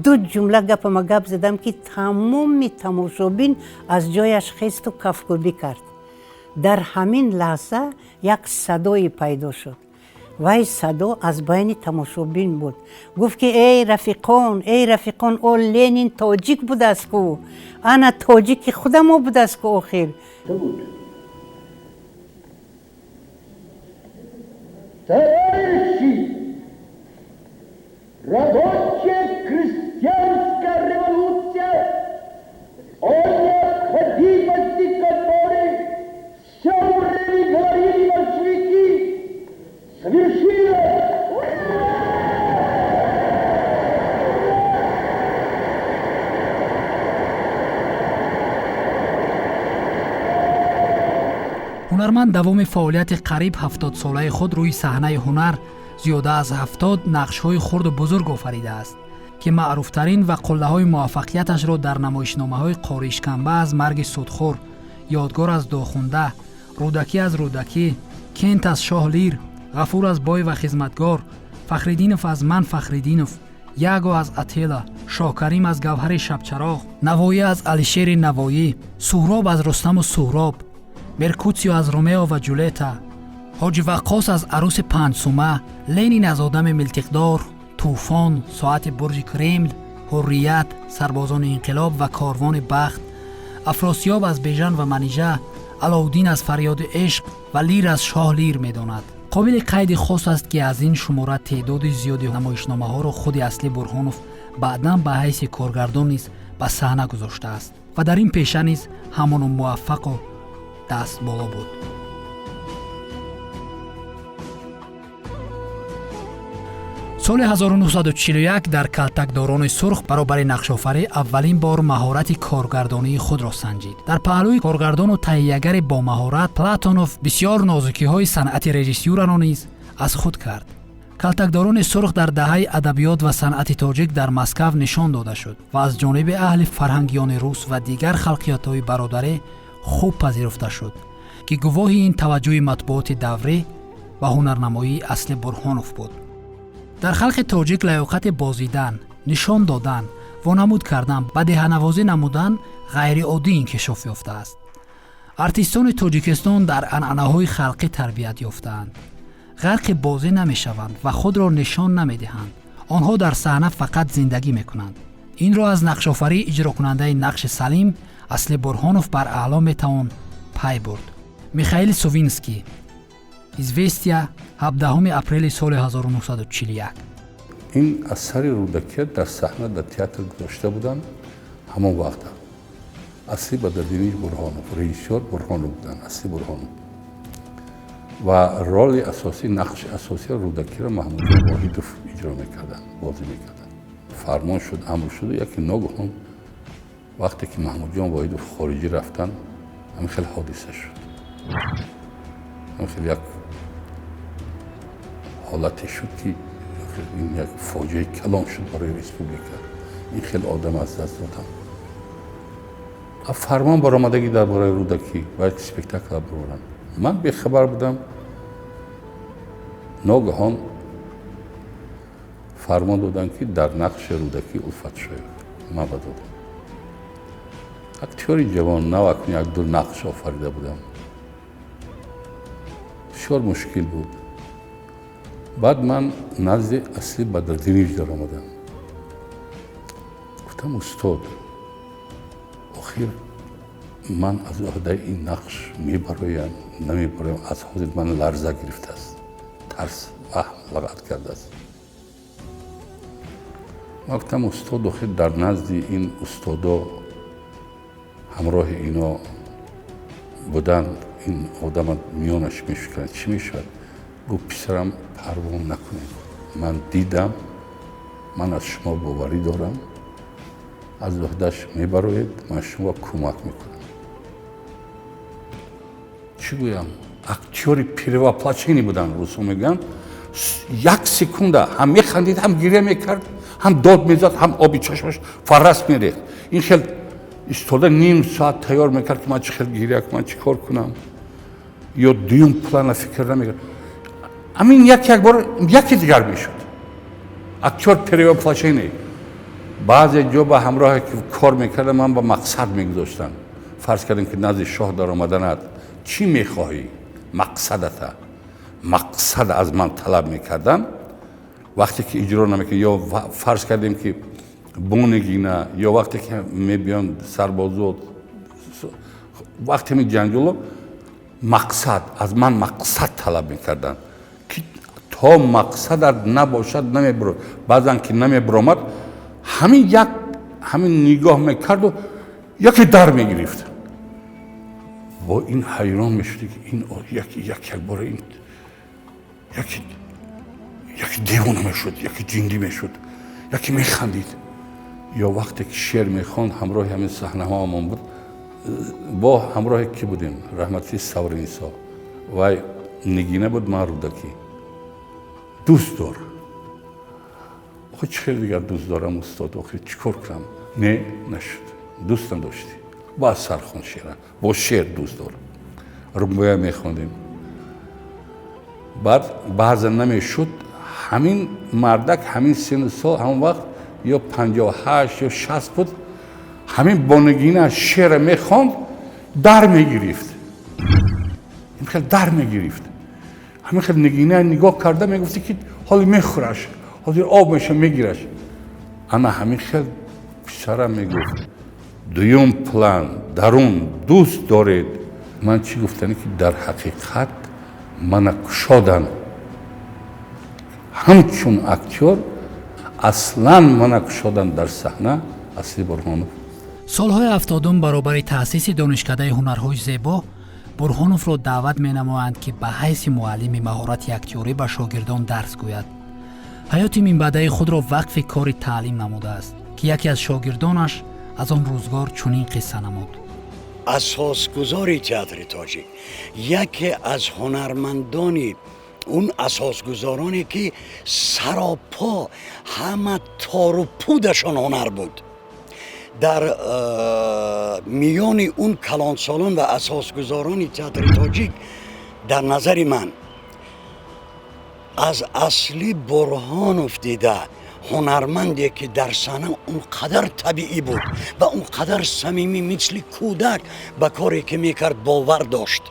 ду ҷумла гапама гап задам, ки тамоми тамошобин аз ҷояш хесту кафкӯбӣ кард. Дар ҳамин лаҳза як садое пайдо шуд. Вай садо аз байни тамошобин буд. Гуфт, ки эй рафиқон, эй рафиқон, о Ленин тоҷик будааст ку, ана тоҷики худамо будааст ку охир. Товарищи, рабочая крестьянская революция, о необходимости которой все время говорили большевики, свершилась! Ҳунарманд давоми фаъолияти қариб 70-солаи худ рӯи саҳнаи ҳунар зиёда аз 70 нақшҳои хурду бузург офаридааст, ки маъруфтарин ва қуллаҳои муваффақияташро дар намоишномаҳои Қоришканба аз марги судхӯр, Ёдгор аз Дохунда, Рӯдакӣ аз Рӯдакӣ, Кент аз Шоҳ Лир, Ғафур аз Бой ва хизматгор, Фахриддинов аз Ман Фахриддинов, Яго аз Отелло, Шоҳкарим аз Гавҳари шабчароғ, Навоӣ аз Алишери Навоӣ, Суҳроб аз Рустаму Суҳроб, Меркутсио аз Ромео ва Ҷулета, Ҳоҷи Ваққос аз Арӯси панҷсума, Ленин аз Одами милтиқдор, Тӯфон, Соати бурҷи Кремл, Ҳуррият, Сарбозони инқилоб ва Корвони бахт, Афросиёб аз Бежан ва Манижа, Алоуддин аз Фарёди ишқ ва Лир аз Шоҳ Лир медонад. Қобили қайди хос аст, ки аз ин шумора теъдоди зиёди намоишномаҳоро худи Асли Бурҳонов баъдан ба ҳайси коргардон низ ба саҳна гузоштааст ва дар ин пеша низ ҳамоно муваффақу дастболо буд. Соли 1941 дар Калтакдорони сурх баробари нақшофарӣ аввалин бор маҳорати коргардонии худро санҷид. Дар паҳлӯи коргардону таҳиягари бомаҳорат Платонов бисёр нозукиҳои санъати режиссюраро низ аз худ кард. Калтакдорони сурх дар даҳаи адабиёт ва санъати тоҷик дар Москав нишон дода шуд ва аз ҷониби аҳли фарҳангиёни рус ва дигар халқиятҳои бародарӣ хуб пазируфта шуд, ки гувоҳи ин таваҷҷӯҳи матбуоти даврӣ ба ҳунарнамоии Асли Бурҳонов буд. Дар халқи тоҷик лаёқати бозидан, нишон додан, вонамуд кардан, ба деҳанавозӣ намудан ғайриоддӣ инкишоф ёфтааст. Артистони Тоҷикистон дар анъанаҳои халқӣ тарбият ёфтаанд, ғарқи бозӣ намешаванд ва худро нишон намедиҳанд. Онҳо дар саҳна фақат зиндагӣ мекунанд. Инро аз нақшофарии иҷрокунандаи нақши Салим Асли Бурҳонов бар аъло метавон пай бурд. Михаил Сувинский, Известия, 17 апрели соли 1941. Ин асари Рӯдакия дар саҳна дар театр гузошта буданд ҳамон вақта. Асли Бадриддинович Бурҳонов, режиссёр Бурҳонов буданд, Асли Бурҳонов. Ва роли асосӣ, нақши асосии Рӯдакиро Маҳмудҷон Воҳидов иҷро мекарданд, бозӣ мекарданд. Фармон шуд, амр шуд, яке ногаҳон вақте ки Маҳмудҷон Воҳидов хориҷӣ рафтанд, ҳамин хел ҳодиса шуд. Ҳамин хел як ҳолате шуд, ки ин як фоҷиаи калон шуд барои республика. Ин хел одам аз даст додам. Фармон баромадагӣ дар бораи Рӯдакӣ бояд спектакл бароранд. Ман бехабар будам. Ногаҳон фармон доданд, ки дар нақши Рӯдакӣ Улфатшоев ман ба додам. Актёри ҷавон, навакун як ду нақш офарида будам. Бисёр мушкил буд. Баъд ман назди Асли Бадриддинович даромадам. Гуфтам: устод, охир ман аз уҳдаи ин нақш мебароям, намебароям? Аз ҳозир ман ларза гирифтааст, тарс, ваҳм лағат кардааст. Ман гуфтам: устод, охир дар назди ин устодо ҳамроҳи ино будан, ин одама миёнаш мешукранд, чӣ мешавад? Гуфт: писарам, парво накунед, ман дидам, ман аз шумо боварӣ дорам, аз уҳдаш мебароед, ман шумо кӯмак мекунам. Чӣ гӯям, актёри перевоплощение буданд, русо мегӯянд. Як секунда ҳам механдид, ҳам гиря мекард, ҳам дод мезад, ҳам оби чашмаш фаррас мерехт. Ин хел истода ним соат тайёр мекард, ки ман чӣ хел гиря кунам, чӣ кор кунам, ё дуюм плана фикр намекард. Ҳамин як як бор яке дигар мешуд. Актёр перевоплощение. Баъзе ҷо ба ҳамроҳе ки кор мекардам, ман ба мақсад мегузоштам. Фарз кардем ки назди шоҳ даромаданат чӣ мехоҳӣ, мақсадата, мақсад аз ман талаб мекардам. Вақте ки иҷро намекард, ё фарз кардем ки бонегина, ё вақте ки мебиён сарбозот, вақте ҷанҷоло, мақсад аз ман мақсад талаб мекарданд ки то мақсадат набошад намебуро. Баъзан ки намебуромад, ҳамин як ҳамин нигоҳ мекарду яке дар мегирифт. Бо ин ҳайрон мешудӣ ки ин яки як якбора ин яки яки девона мешуд, яки ҷиндӣ мешуд, яке механдид. Ё вақте ки шеър мехонд, ҳамроҳи ҳамин саҳнаҳоамон буд, бо ҳамроҳе ки будем, раҳмати Савринисо, вай Нигина буд, ман Рӯдакӣ. Дӯст дор. Охи чӣ хеле дигар дӯст дорам, устод, охи чӣ кор кунам? Не, нашуд, дӯст надоштӣ, баъд сархон шеъра, бо шеър дӯст дор. Рубоя мехондем. Баъд баъзан намешуд, ҳамин мардак ҳамин сину сол, ҳамон вақт ё 58 ё 60 буд, ҳамин бо Нигина шеъра мехонд, дар мегирифт, ин хел дар мегирифт. Ҳамин хел Нигина нигоҳ карда мегуфти ки ҳоли мехӯраш, ҳозир об меша, мегираш. Ана ҳамин хел писарам мегуфт: дуюм план дарун дӯст доред. Ман чӣ гуфтане ки дар ҳақиқат мана кушодан ҳамчун актёр, аслан мана кушодан дар саҳна Асли Бурҳонов. Солҳои 70-ум баробари таъсиси Донишкадаи ҳунарҳои зебо Бурҳоновро даъват менамоянд, ки ба ҳайси муаллими маҳорати актёрӣ ба шогирдон дарс гӯяд. Ҳаёти минбаъдаи худро вақфи кори таълим намудааст, ки яке аз шогирдонаш аз он рӯзгор чунин қисса намуд. Асосгузори театри тоҷик, яке аз ҳунармандони он асосгузороне ки саропо ҳама тору пудашон ҳунар буд, дар миёни он калонсолон ва асосгузорони театри тоҷик, дар назари ман аз Асли Бурҳонов дида ҳунарманде ки дар саҳна он қадар табиӣ буд ва он қадар самимӣ, мисли кӯдак ба коре ки мекард бовар дошт,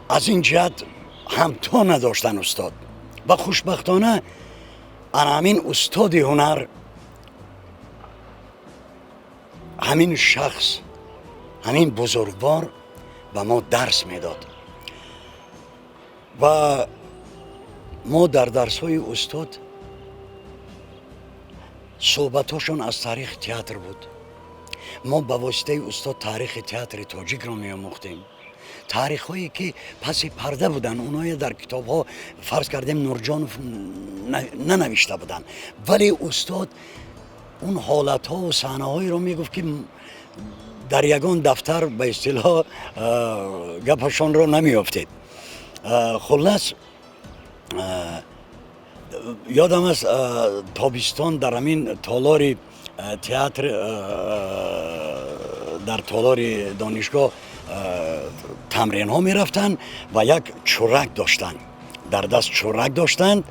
аз ин ҷиҳат ҳамто надоштан устод. Ва хушбахтона ана ҳамин устоди ҳунар, ҳамин шахс, ҳамин бузургвор ба мо дарс медод ва мо дар дарсҳои устод суҳбатҳошон аз таърихи театр буд. Мо ба воситаи устод таърихи театри тоҷикро меомӯхтем, таърихҳое ки паси парда буданд, онҳое дар китобҳо, фарз кардем, Нурҷонов нанавишта буданд, вале устод он ҳолатҳову саҳнаҳоеро мегуфт ки дар ягон дафтар ба истилоҳ гапашонро намеёфтед. Хуллас, ёдам аст, тобистон дар ҳамин толори театр, дар толори донишгоҳ тамринҳо мерафтанд ва як чӯрак доштанд, дар даст чӯрак доштанд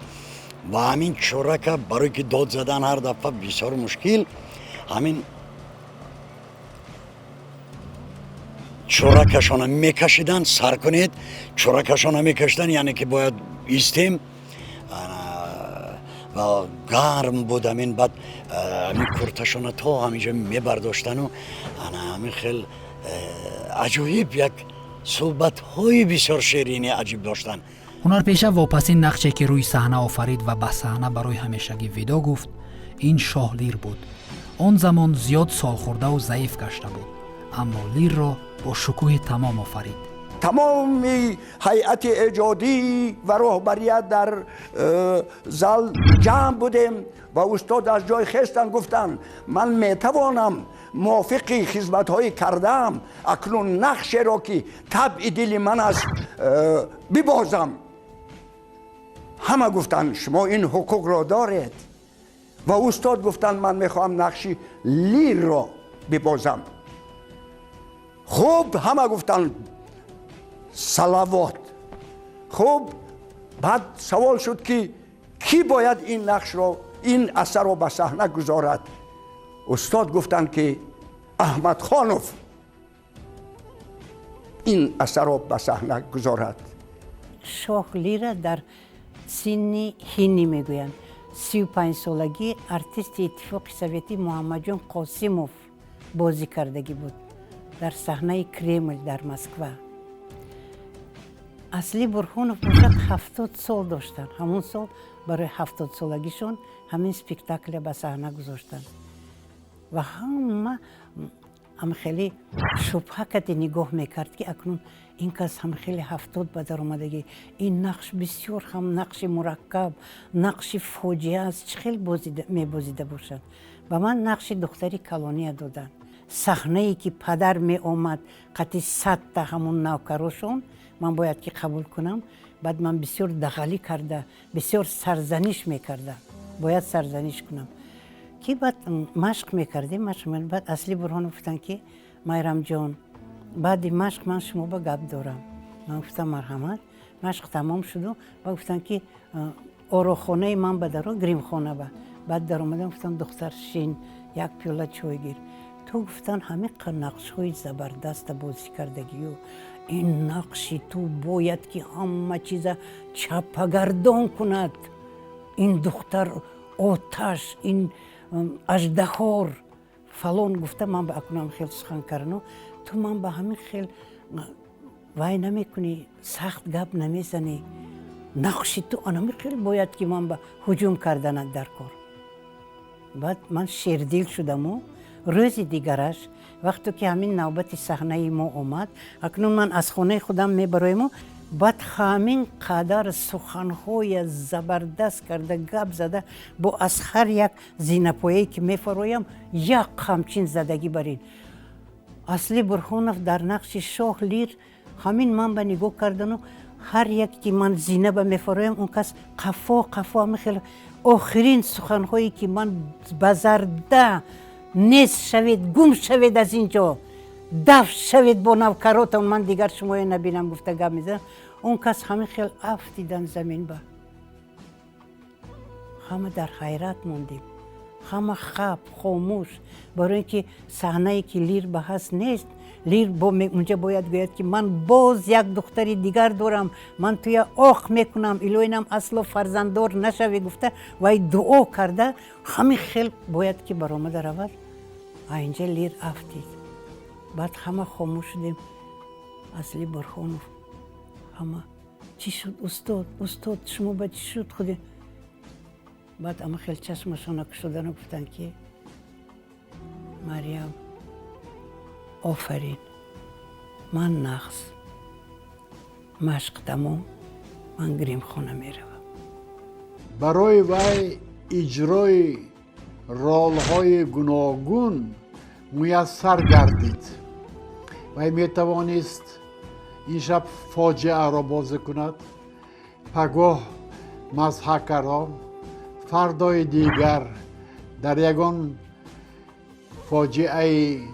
ва ҳамин чӯрака барои ки дод задан ҳар дафъа бисёр мушкил, ҳамин чӯракашона мекашиданд, сар кунед, чӯракашона мекашиданд, яъне ки бояд истем. Ва гарм буд ҳамин, баъд ҳамин курташона то ҳаминҷо мебардоштану ана ҳамин хел аҷоиб як суҳбатҳои бисёр ширини аҷиб доштанд. Ҳунарпеша вопасин нақше ки рӯи саҳна офарид ва ба саҳна барои ҳамешагӣ видо гуфт, ин шоҳ Лир буд. Он замон зиёд солхӯрдаву заиф гашта буд, аммо Лирро бо шукӯҳи тамом офарид. Тамоми ҳайати эҷодӣ ва роҳбарият дар зал ҷамъ будем ва устод аз ҷой хестанд, гуфтанд: ман метавонам мувофиқи хизматҳои кардаам акнун нақшеро ки табъи дили ман аст бибозам. Ҳама гуфтанд: шумо ин ҳуқуқро доред. Ва устод гуфтанд: ман мехоҳам нақши Лирро бибозам. Хуб, ҳама гуфтанд: салавот. Хуб, баъд савол шуд ки Кӣ бояд ин нақшро, ин асарро ба саҳна гузорад? Устод гуфтанд, ки Аҳмадхонов ин асарро ба саҳна гузорад. Шоҳ Лира дар синни ҳинӣ мегӯянд, 35-солагӣ артисти Иттифоқи Советӣ Муҳаммадҷон Қосимов бозӣ кардагӣ буд дар саҳнаи Кремл дар Москва. Асли Бурхонов бошад, 70 сол доштанд. Ҳамон сол барои 70-солагишон ҳамин спектакля ба саҳна гузоштанд ва ҳама ҳам хеле шубҳа кади нигоҳ мекард, ки акнун ин кас ҳам хеле 70 ба даромадагӣ, ин нақш бисёр ҳам нақши мураккаб, нақши фоҷиа аст, чӣ хел мебозида бошад. Ба ман нақши духтари калония доданд. Саҳнае ки падар меомад қати 100-та ҳамун навкарошон, ман бояд ки қабул кунам. Баъд ман бисёр дағалӣ карда, бисёр сарзаниш мекардам, бояд сарзаниш кунам, ки баъд машқ мекардем, машқ. Баъд Асли Бурҳонов гуфтанд, ки Майрамҷон, баъди машқ ман шумо ба гап дорам. Ман гуфтам: марҳамат. Машқ тамом шуду ба гуфтанд, ки орохонаи ман ба даро, гримхона ба. Баъд даромадам, гуфтам: духтар, шин, як пиёла чой гир. Ту, гуфтан, ҳамин нақшҳои забардаста бозӣ кардагию ин нақши ту бояд ки ҳама чиза чаппагардон кунад. Ин духтар оташ, ин аждаҳор, фалон, гуфта. Ман ба акнунам хел сухан кардану ту ман ба ҳамин хел вай намекунӣ, сахт гап намезанӣ. Нақши ту анами хел бояд ки ман ба ҳуҷум карданат дар кор. Баъд ман шердил шудаму рӯзи дигараш, вақте ки ҳамин навбати саҳнаи мо омад, акнун ман аз хонаи худам мебароему баъд ҳамин қадар суханҳоя забардаст карда гап зада, бо аз ҳар як зинапояе ки мефароям, як қамчин задагӣ барин. Асли Бурхонов дар нақши шоҳ Лир ҳамин ман ба нигоҳ кардану ҳар як ки ман зина ба мефароям, он кас қафо қафо ҳамин хел. Охирин суханҳое ки ман ба зарда: нест шавед, гум шавед, аз ин ҷо дафт шавед бо навкаротон, ман дигар шумоя набинам, гуфта гап мезанам, он кас ҳамин хел афтидан замин ба. Ҳама дар ҳайрат мондем, ҳама хап хомӯш, барои ин ки саҳнае ки Лир ба ҳаст нест. Лир унҷа бояд гӯяд, ки ман боз як духтари дигар дорам, ман туя оқ мекунам, илоинам асло фарзанддор нашавӣ, гуфта вай дуо карда, ҳамин хел бояд ки баромада равад. А инҷа Лир афтид. Баъд ҳама хомӯш шудем. Асли Бурхонов, ҳама: чӣ шуд, устод, устод, шумо ба чӣ шуд худе? Баъд ама хел чашмашона кушодану гуфтанд, ки Марьям, офарин, ман нағз, машқ тамом, ман гримхона меравам. Барои вай иҷрои ролҳои гуногун муяссар гардид. Вай метавонист ин шаб фоҷиаро бозӣ кунад, пагоҳ мазҳакаро, фардои дигар дар ягон фоҷиаи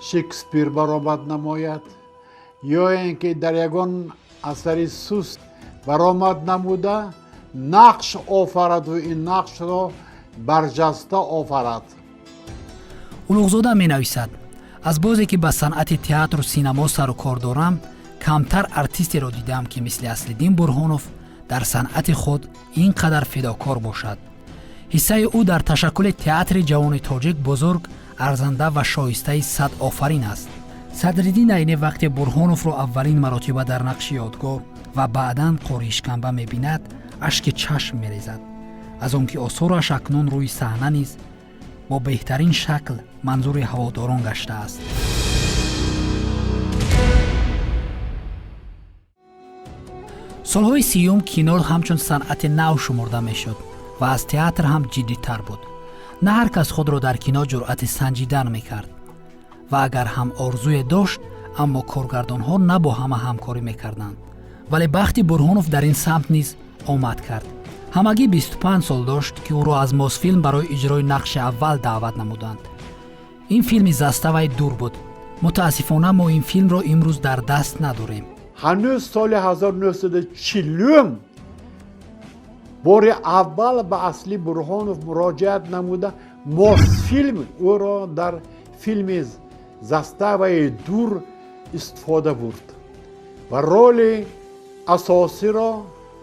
Шекспир баромад намояд ё ин ки дар ягон асари суст баромад намуда, нақш офараду ин нақшро барҷаста офарад. Улуғзода менависад: аз бозе ки ба санъати театру синамо сару кор дорам, камтар артистеро дидаам, ки мисли Аслиддин Бурҳонов дар санъати худ ин қадар фидокор бошад. Ҳиссаи ӯ дар ташаккули театри ҷавони тоҷик бузург, арзанда ва шоистаи сад офарин аст. Садриддин Айнӣ вақте Бурҳоновро аввалин маротиба дар нақши Ёдгор ва баъдан Қоришканба мебинад, ашки чашм мерезад аз он ки осораш акнун рӯи саҳна низ бо беҳтарин шакл манзури ҳаводорон гаштааст. Солҳои 30-юм кино ҳамчун санъати нав шумурда мешуд ва аз театр ҳам ҷиддитар буд. На ҳар кас худро дар кино ҷуръати санҷидан мекард ва агар ҳам орзуе дошт, аммо коргардонҳо на бо ҳама ҳамкорӣ мекарданд. Вале бахти Бурҳонов дар ин самт низ омад кард. Ҳамагӣ 25 сол дошт, ки ӯро аз Мосфилм барои иҷрои нақши аввал даъват намуданд. Ин филми Заставаи дур буд. Мутаассифона, мо ин филмро имрӯз дар даст надорем. Ҳанӯз соли 1940 Бори аввал ба Асли Бурҳонов муроҷиат намуда, Мосфилм ӯро дар филми «Заставаи дур» истифода бурд ва роли асосиро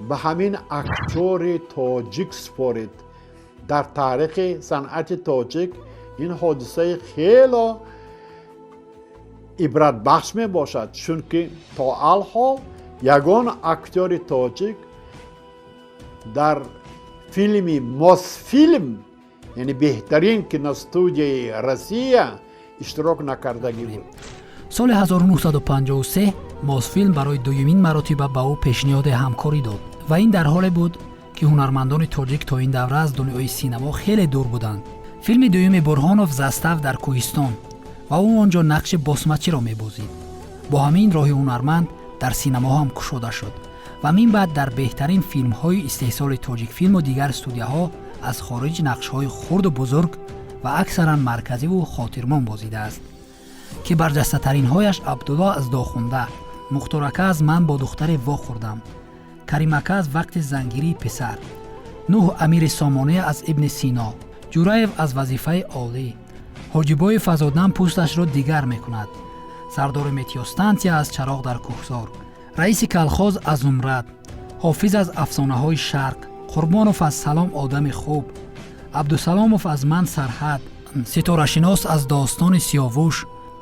ба ҳамин актёри тоҷик супорид. Дар таърихи санъати тоҷик ин ҳодисаи хело ибратбахш мебошад, чунки то алҳол ягон актёри тоҷик дар филми Мосфилм, яъне беҳтарин киностудияи Россия, иштирок накардагӣ буд. Соли 1953 Мосфилм барои дуюмин маротиба ба ӯ пешниҳоди ҳамкорӣ дод ва ин дар ҳоле буд, ки ҳунармандони тоҷик то ин давра аз дунёи синамо хеле дур буданд. Филми дуюми Бурҳонов «Застав дар кӯҳистон» ва ӯ он ҷо нақши босмачиро мебозид. Бо ҳамин роҳи ҳунарманд дар синамо ҳам кушода шуд ва мин баъд дар беҳтарин филмҳои истеҳсоли Тоҷикфилму дигар студияҳо аз хориҷ нақшҳои хурду бузург ва аксаран марказиву хотирмон бозидааст, ки барҷастатаринҳояш Абдулло аз «Дохунда», Мухторака аз «Ман бо духтаре вохӯрдам», Каримака аз «Вақти зангирии писар», Нуҳ амири Сомония аз «Ибни Сино», Ҷураев аз «Вазифаи олӣ», Ҳоҷибоев аз «Одам пӯсташро дигар мекунад», сардори метеостансия аз «Чароғ дар кӯҳсор», раиси калхоз аз «Зумрад», Ҳофиз аз «Афсонаҳои шарқ», Қурбонов аз «Салом, одами хуб», Абдусаломов аз «Ман сарҳад», ситорашинос аз «Достони Сиёвуш»,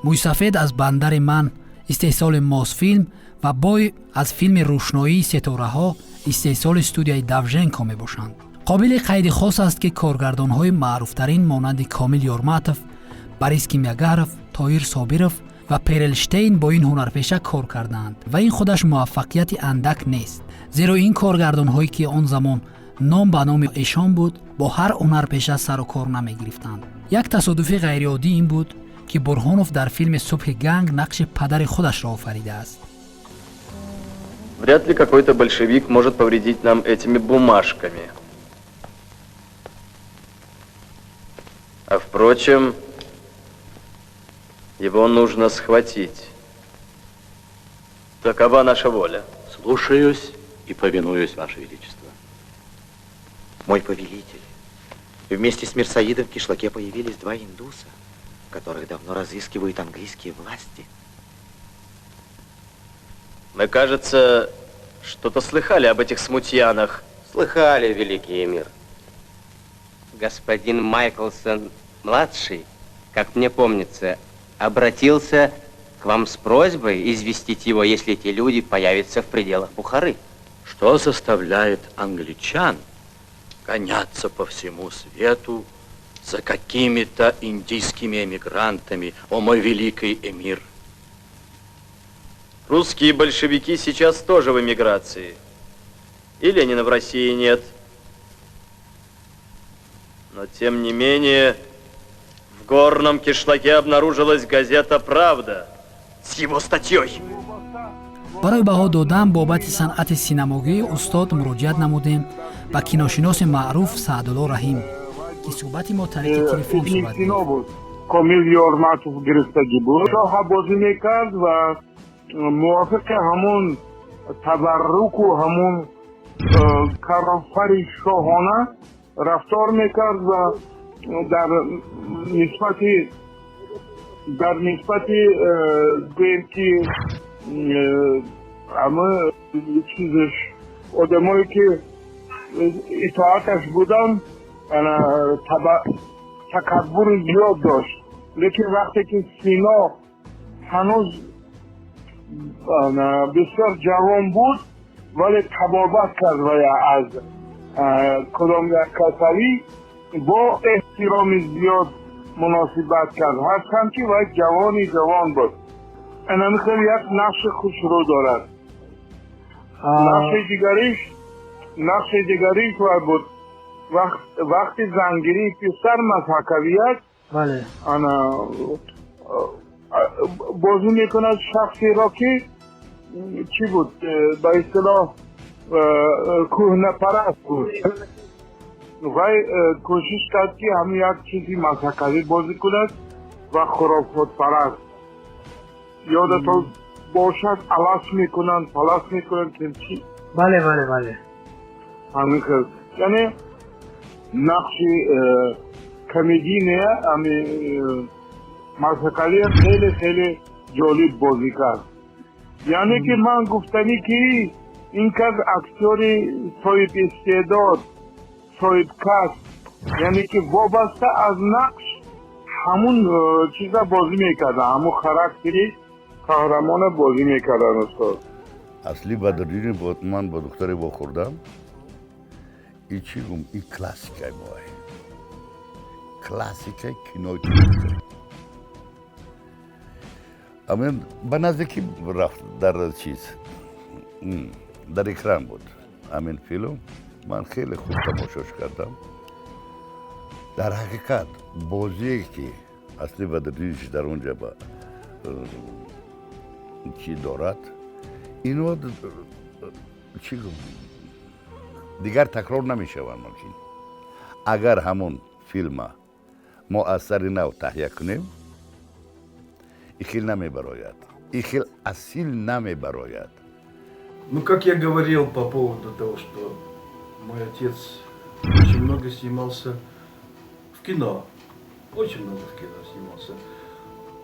мӯйсафед аз «Бандари ман» истеҳсоли Мосфилм ва Бой аз филми «Рӯшноии ситораҳо» истеҳсоли студияи Давженко мебошанд. Қобили қайди хос аст, ки коргардонҳои маъруфтарин монанди Комил Ёрматов, Борис Кимягаров, Тоир Собиров ва Перелштейн бо ин ҳунарпеша кор кардаанд ва ин худаш муваффақияти андак нест, зеро ин коргардонҳое, ки он замон ном ба номи эшон буд, бо ҳар ҳунарпеша сару кор намегирифтанд. Як тасодуфи ғайриоддӣ ин буд, ки Бурҳонов дар филми «Субҳи ганг» нақши падари худашро офаридааст. Вряд ли какой-то большевик может повредить нам этими бумажками. А впрочем, его нужно схватить. Такова наша воля. Слушаюсь и повинуюсь, Ваше Величество. Мой повелитель, вместе с Мирсаидом в кишлаке появились два индуса, которых давно разыскивают английские власти. Мы, кажется, что-то слыхали об этих смутьянах. Слыхали, великий эмир. Господин Майклсон младший, как мне помнится, обратился к вам с просьбой известить его, если эти люди появятся в пределах Бухары. Что заставляет англичан гоняться по всему свету за какими-то индийскими эмигрантами, о мой великий эмир? Русские большевики сейчас тоже в эмиграции. И Ленина в России нет. Но тем не менее, в горном кишлаке обнаружилась газета «Правда» с его статьей. Барои баҳо додан бобати санъати синамогии устод муроҷиат намудем ба киношиноси маъруф Саъдулло Раҳим, ки суҳбати мо тариқи телефон сурат гирифт. Комил Ёрматов гирифтагӣ буд, шоҳа бозӣ мекард ва мувофиқи ҳамун табарруку ҳамун карофари шоҳона рафтор мекард ва дар нисбати гӯем ки ама чизаш, одамое ки итоаташ буданд, такаббури зиёд дошт. Лекин вақте ки Сино ҳанӯз бисёр ҷавон буд, вале табобат кард ва аз кадом як касалӣ бо эҳтироми зиёд муносибат кард, ҳарчанд ки вай ҷавони ҷавон буд. Инами хеле як нақши хушрӯ дорад. Нақши дигариш вай буд, вақти зангирии писар, мазҳакавият ана бозӣ мекунад шахсеро, ки чӣ буд, ба истилоҳ кӯҳнапараст буд. Вай кӯшиш кард, ки ҳамин як чизи мазҳакавӣ бозӣ кунад ва хурофотпараст. Ёдатон бошад, алас мекунанд, палас мекунанд, чи. Бале. Ҳамин хел. Яъне нақши комедийный ами Масакалия хеле хеле ҷолиб бозӣ кард. Яъне ки ман гуфтанӣ, ки ин кас актёри соҳибистеъдод, соҳибкасб, яъне ки вобаста аз нақш ҳамун чиза бозӣ мекардан, ҳамун характери қаҳрамона бозӣ мекардан устод. Асли Бадриддини ман бо духтаре вохӯрдам. И чӣ гум, и классикаи моае, классикаи кинои тоҷика. Амин ба наздикӣ рафт дар чиз, дар экран буд ҳамин филм. Ман хеле хуб тамошош кардам. Дар ҳақиқат, бозие ки Асли Бадриддинович дар он ҷа ба чӣ дорад, ино чӣ гум, дигар такрор намешаванд. Мумкин, агар ҳамон филма мо аз сари нав таҳия кунем, и хел намебарояд, и хел асил намебарояд. Ну, как я говорил по поводу того, что мой отец очень много снимался в кино. Очень много в кино снимался.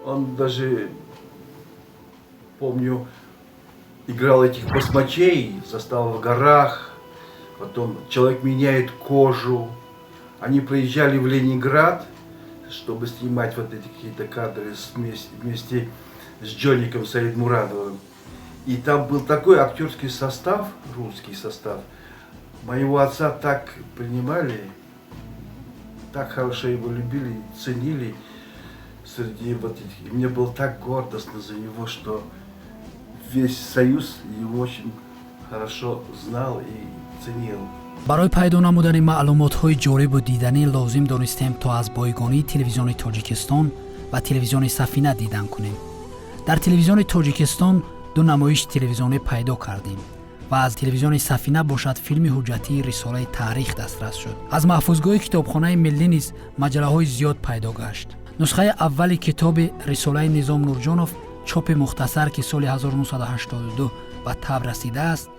Он даже, помню, играл этих басмачей, «Застава в горах», потом «Человек меняет кожу». Они приезжали в Ленинград, чтобы снимать вот эти какие-то кадры вместе с Джоником Саидмурадовым. И там был такой актерский состав, русский состав. Моего отца так принимали, так хорошо его любили, ценили среди вот этих. И мне было так гордостно за него, что весь Союз его очень хорошо знал и ценил. Барои пайдо намудани маълумотҳои ҷолибу диданӣ лозим донистем, то аз бойгонии Телевизиони Тоҷикистон ва Телевизиони Сафина дидан кунем. Дар Телевизиони Тоҷикистон ду намоиши телевизионӣ пайдо кардем ва аз Телевизиони Сафина бошад, филми ҳуҷҷатии «Рисолаи таърих» дастрас шуд. Аз маҳфузгоҳи Китобхонаи миллӣ низ маҷаллаҳои зиёд пайдо гашт. Нусхаи аввали китоби «Рисолаи Низом Нурҷонов», чопи мухтасар, ки соли 1982 ба таб расидааст,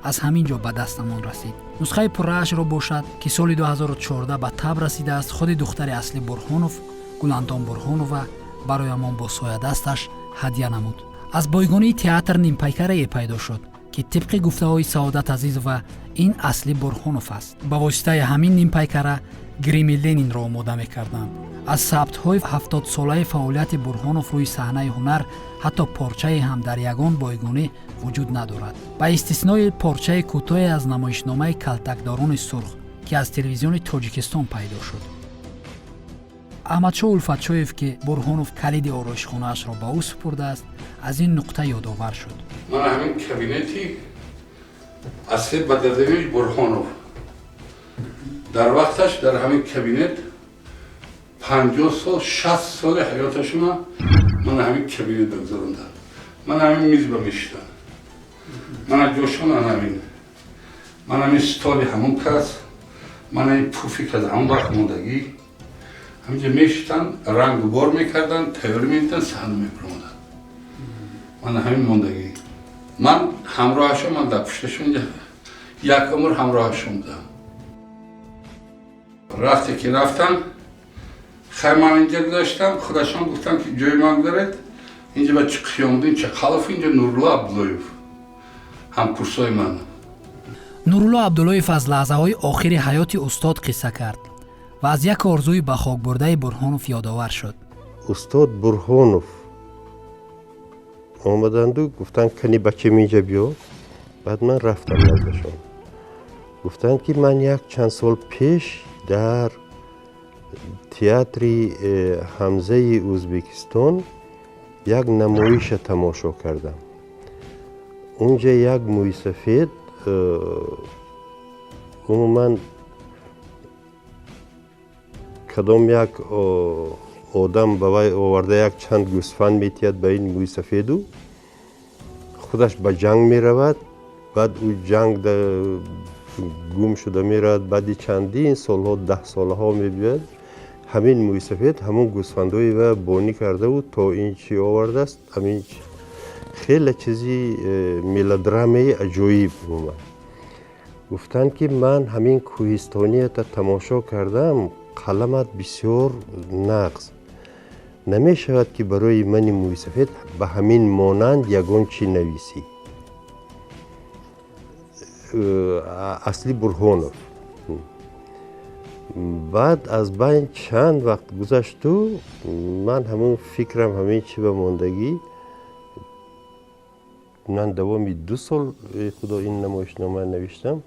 аз ҳамин ҷо ба дастамон расид. Нусхаи пурраашро бошад, ки соли 2014 ба таб расидааст, худи духтари Асли Бурҳонов, Гуландом Бурҳонова, бароямон бо соядасташ ҳадя намуд. Аз бойгонии театр нимпайкарае пайдо шуд, ки тибқи гуфтаҳои Саодат Азизова ин Асли Бурҳонов аст. Ба воситаи ҳамин нимпайкара грими Ленинро омода мекарданд. Аз сабтҳои 70-солаи фаъолияти Бурҳонов рӯи саҳнаи ҳунар ҳатто порчае ҳам дар ягон бойгонӣ вуҷуд надорад, ба истиснои порчаи кӯтоҳе аз намоишномаи «Калтакдорони сурх», ки аз Телевизиони Тоҷикистон пайдо шуд. Аҳмадшоҳ Улфатшоев, ки Бурҳонов калиди ороишхонаашро ба ӯ супурдааст, аз ин нуқта ёдовар шуд. Ман ҳамин кабинети Асли Бадриддинович Бурҳонов, дар вақташ дар ҳамин кабинет 50 сол, 60 соли ҳаёташона ман ҳамин кабинет гузарондам. Ман ҳамин миз ба мешитам, мана ҷошон ҳамин, ман ҳамин столи ҳамон кас, ман ҳамин пуфик аз ҳамон вақт мондагӣ. Ҳаминҷа мешитан, рангу бор мекардан, тайёрӣ медидан, саҳна мебиромаданд. Ман ҳамин мондагӣ. Ман ҳамроҳашон, ман дар пушташон як умр ҳамроҳашон будам. Рафте ки рафтам, хай, ман инҷа гузаштам, худашон гуфтам, ки ҷои ман гузаред инҷа. Ба Қиёмуддин Чақалов, инҷа Нурулло Абдуллоев, ҳамкурсои ман. Нурулло Абдуллоев аз лаҳзаҳои охири ҳаёти устод қисса кард ва аз як орзуи ба хок бурдаи Бурҳонов ёдовар шуд. Устод Бурҳонов омаданду гуфтанд: «Кани, бачам, инҷа биё». Баъд ман рафтам наздашон. Гуфтанд, ки ман як чанд сол пеш дар театри Ҳамзаи Ӯзбекистон як намоиша тамошо кардам. Унҷа як мӯйсафед умуман кадом як одам ба вай оварда як чанд гӯсфанд метиҳад ба ин мӯйсафеду худаш ба ҷанг меравад. Баъд ӯ ҷанг гум шуда меравад. Баъди чандин солҳо, даҳсолаҳо мебиёяд, ҳамин мӯйсафед ҳамон гӯсфандҳои ва бонӣ кардаву то ин чӣ овардааст. Ҳамин хеле чизи мелодрамаи аҷоиб умуман. Гуфтанд, ки ман ҳамин кӯҳистонията тамошо кардам, қаламат бисёр нағз. Намешавад, ки барои мани мӯйсафед ба ҳамин монанд ягон чӣ нависӣ. Асли Бурҳонов. Баъд аз байн чанд вақт гузашту ман ҳамун фикрам ҳамин чӣ ба мондагӣ. Ман давоми 2 сол, худо, ин намоишнома навиштам.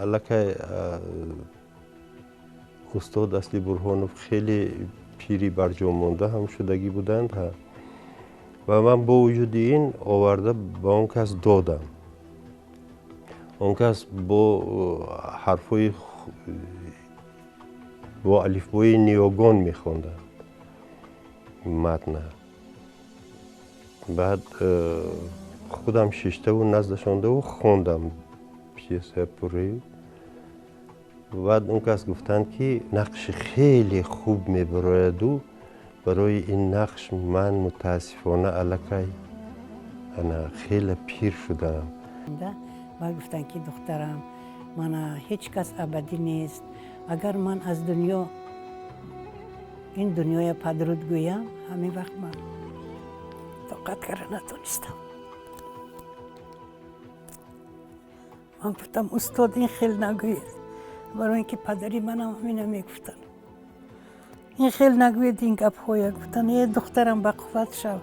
Аллакай устод Асли Бурҳонов хеле пири барҷомонда ҳам шудагӣ буданд ва ман бо вуҷуди ин оварда ба он кас додам. Он кас бо ҳарфҳои, бо алифбои ниёгон мехонданд матна. Баъд худам шиштаву наздашондаву хондам пьеса пурраи. Баъд он кас гуфтанд, ки нақши хеле хуб мебарояду барои ин нақш ман мутаассифона аллакай ана хеле пир шудаам. Баъд гуфтанд, ки духтарам, мана ҳеҷ кас абадӣ нест. Агар ман аз дунё ин дунёя падруд гӯям, ҳамин вақт ман тоқат карда натонистам. Ман гуфтам, устод, ин хел нагӯед, барои ин ки падари манам ҳамина мегуфтанд. Ин хел нагӯед ин гапҳоя. Гуфтанд, э духтарам, бақувват шав,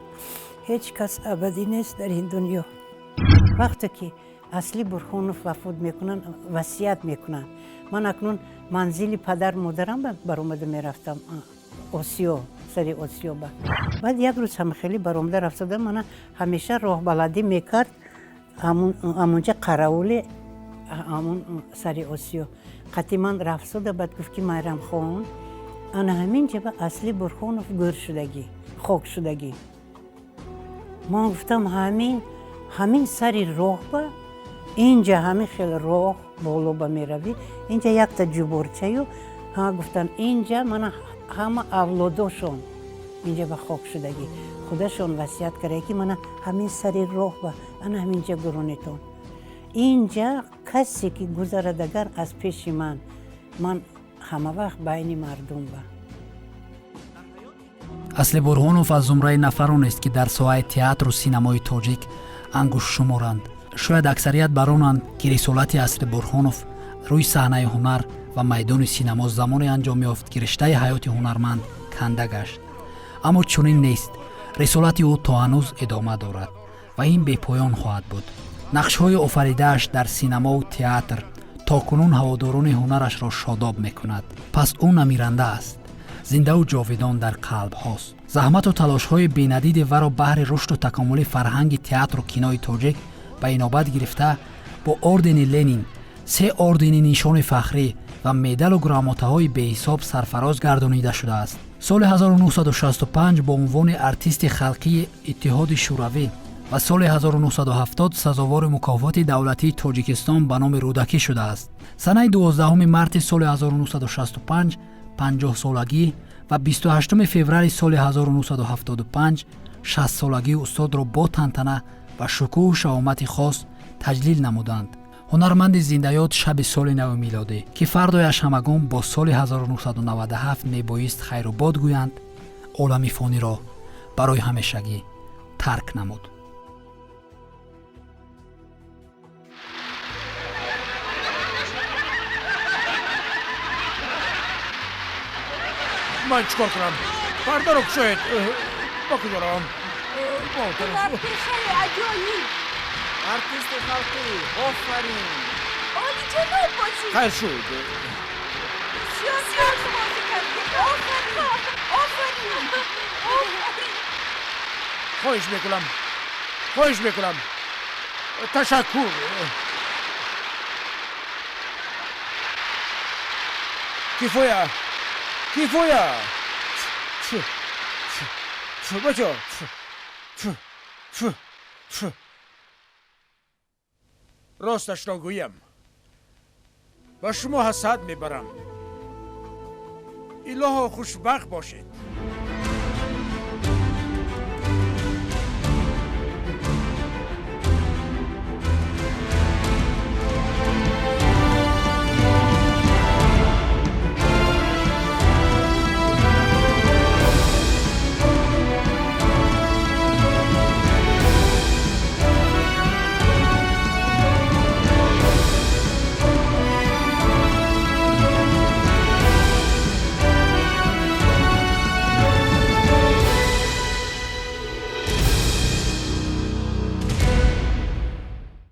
ҳеҷ кас абадӣ нест дар ин дунё. Вақте ки Асли Бурҳонов вафот мекунанд, васият мекунанд. Ман акнун манзили падар модарам баромада мерафтам Осиё, сари Осиёба. Баъд як рӯз ҳамхелӣ баромада рафтада, мана ҳамеша роҳбаладӣ мекард ҳамонҷа қараули ҳамон сари Осиё. Қатъи ман рафтода, баъд гуфт, ки Майрамхон, ана ҳамин ҷаба Асли Бурҳонов гӯр шудагӣ, хок шудагӣ. Ман гуфтам, ҳамин сари роҳба инҷа ҳамин хел роҳ боло ба меравӣ, инҷа якта ҷуборчаю. Ҳа, гуфтанд, инҷа мана ҳама авлодошон инҷа ба хок шудагӣ. Худашон васият карда, ки мана ҳамин сари роҳ ба ана ҳаминҷа гуронетон. Инҷа касе ки гузарад агар аз пеши ман, ман ҳама вақт байни мардум ба. Асли Бурҳонов аз зумраи нафаронест, ки дар соҳаи театру синамои тоҷик ангушт шуморанд. Шояд аксарият баронанд, ки рисолати Асли Бурҳонов рӯи саҳнаи ҳунар ва майдони синамо замоне анҷом ёфт, ки риштаи ҳаёти ҳунарманд канда гашт. Аммо чунин нест. Рисолати ӯ то ҳанӯз идома дорад ва ин бепоён хоҳад буд. Нақшҳои офаридааш дар синамову театр то кунун ҳаводорони ҳунарашро шодоб мекунад. Пас ӯ намиранда аст, зиндаву ҷовидон дар қалбҳост. Заҳмату талошҳои бенадиди варо баҳри рушду такомули фарҳанги театру кинои тоҷик ба инобат гирифта, бо ордени Ленин, се ордени Нишони Фахрӣ ва медалу грамотаҳои беҳисоб сарфароз гардонида шудааст. Соли 1965 бо унвони артисти халқии Иттиҳоди Шӯравӣ ва соли 1970 сазовори мукофоти давлатии Тоҷикистон ба номи Рӯдакӣ шудааст. Санаи 12 марти соли 1965 50-солагӣ ва 28 феврали соли 1975 60-солагии устодро бо тантана ва шукӯҳу шаҳомати хос таҷлил намуданд. Ҳунарманди зиндаёд шаби соли нави милодӣ, ки фардояш ҳамагон бо соли 1997 мебоист хайрубод гӯянд, олами фониро барои ҳамешагӣ тарк намуд. Ман чӣ кор кунам? Пардаро кушоед. Ба куҷо равам? Ҳунарпешаи аҷоиб! Артисти халқӣ, офарин! Олиҷаноб бошед! Хайр шуд. Бисёр нағз бозӣ кардед! Офарин! Офарин! Офарин! Хоҳиш мекунам, хоҳиш мекунам, ташаккур. Кифоя, кифоя. Бачо. Росташро гӯям, ба шумо ҳасад мебарам. Илоҳо, хушбахт бошед.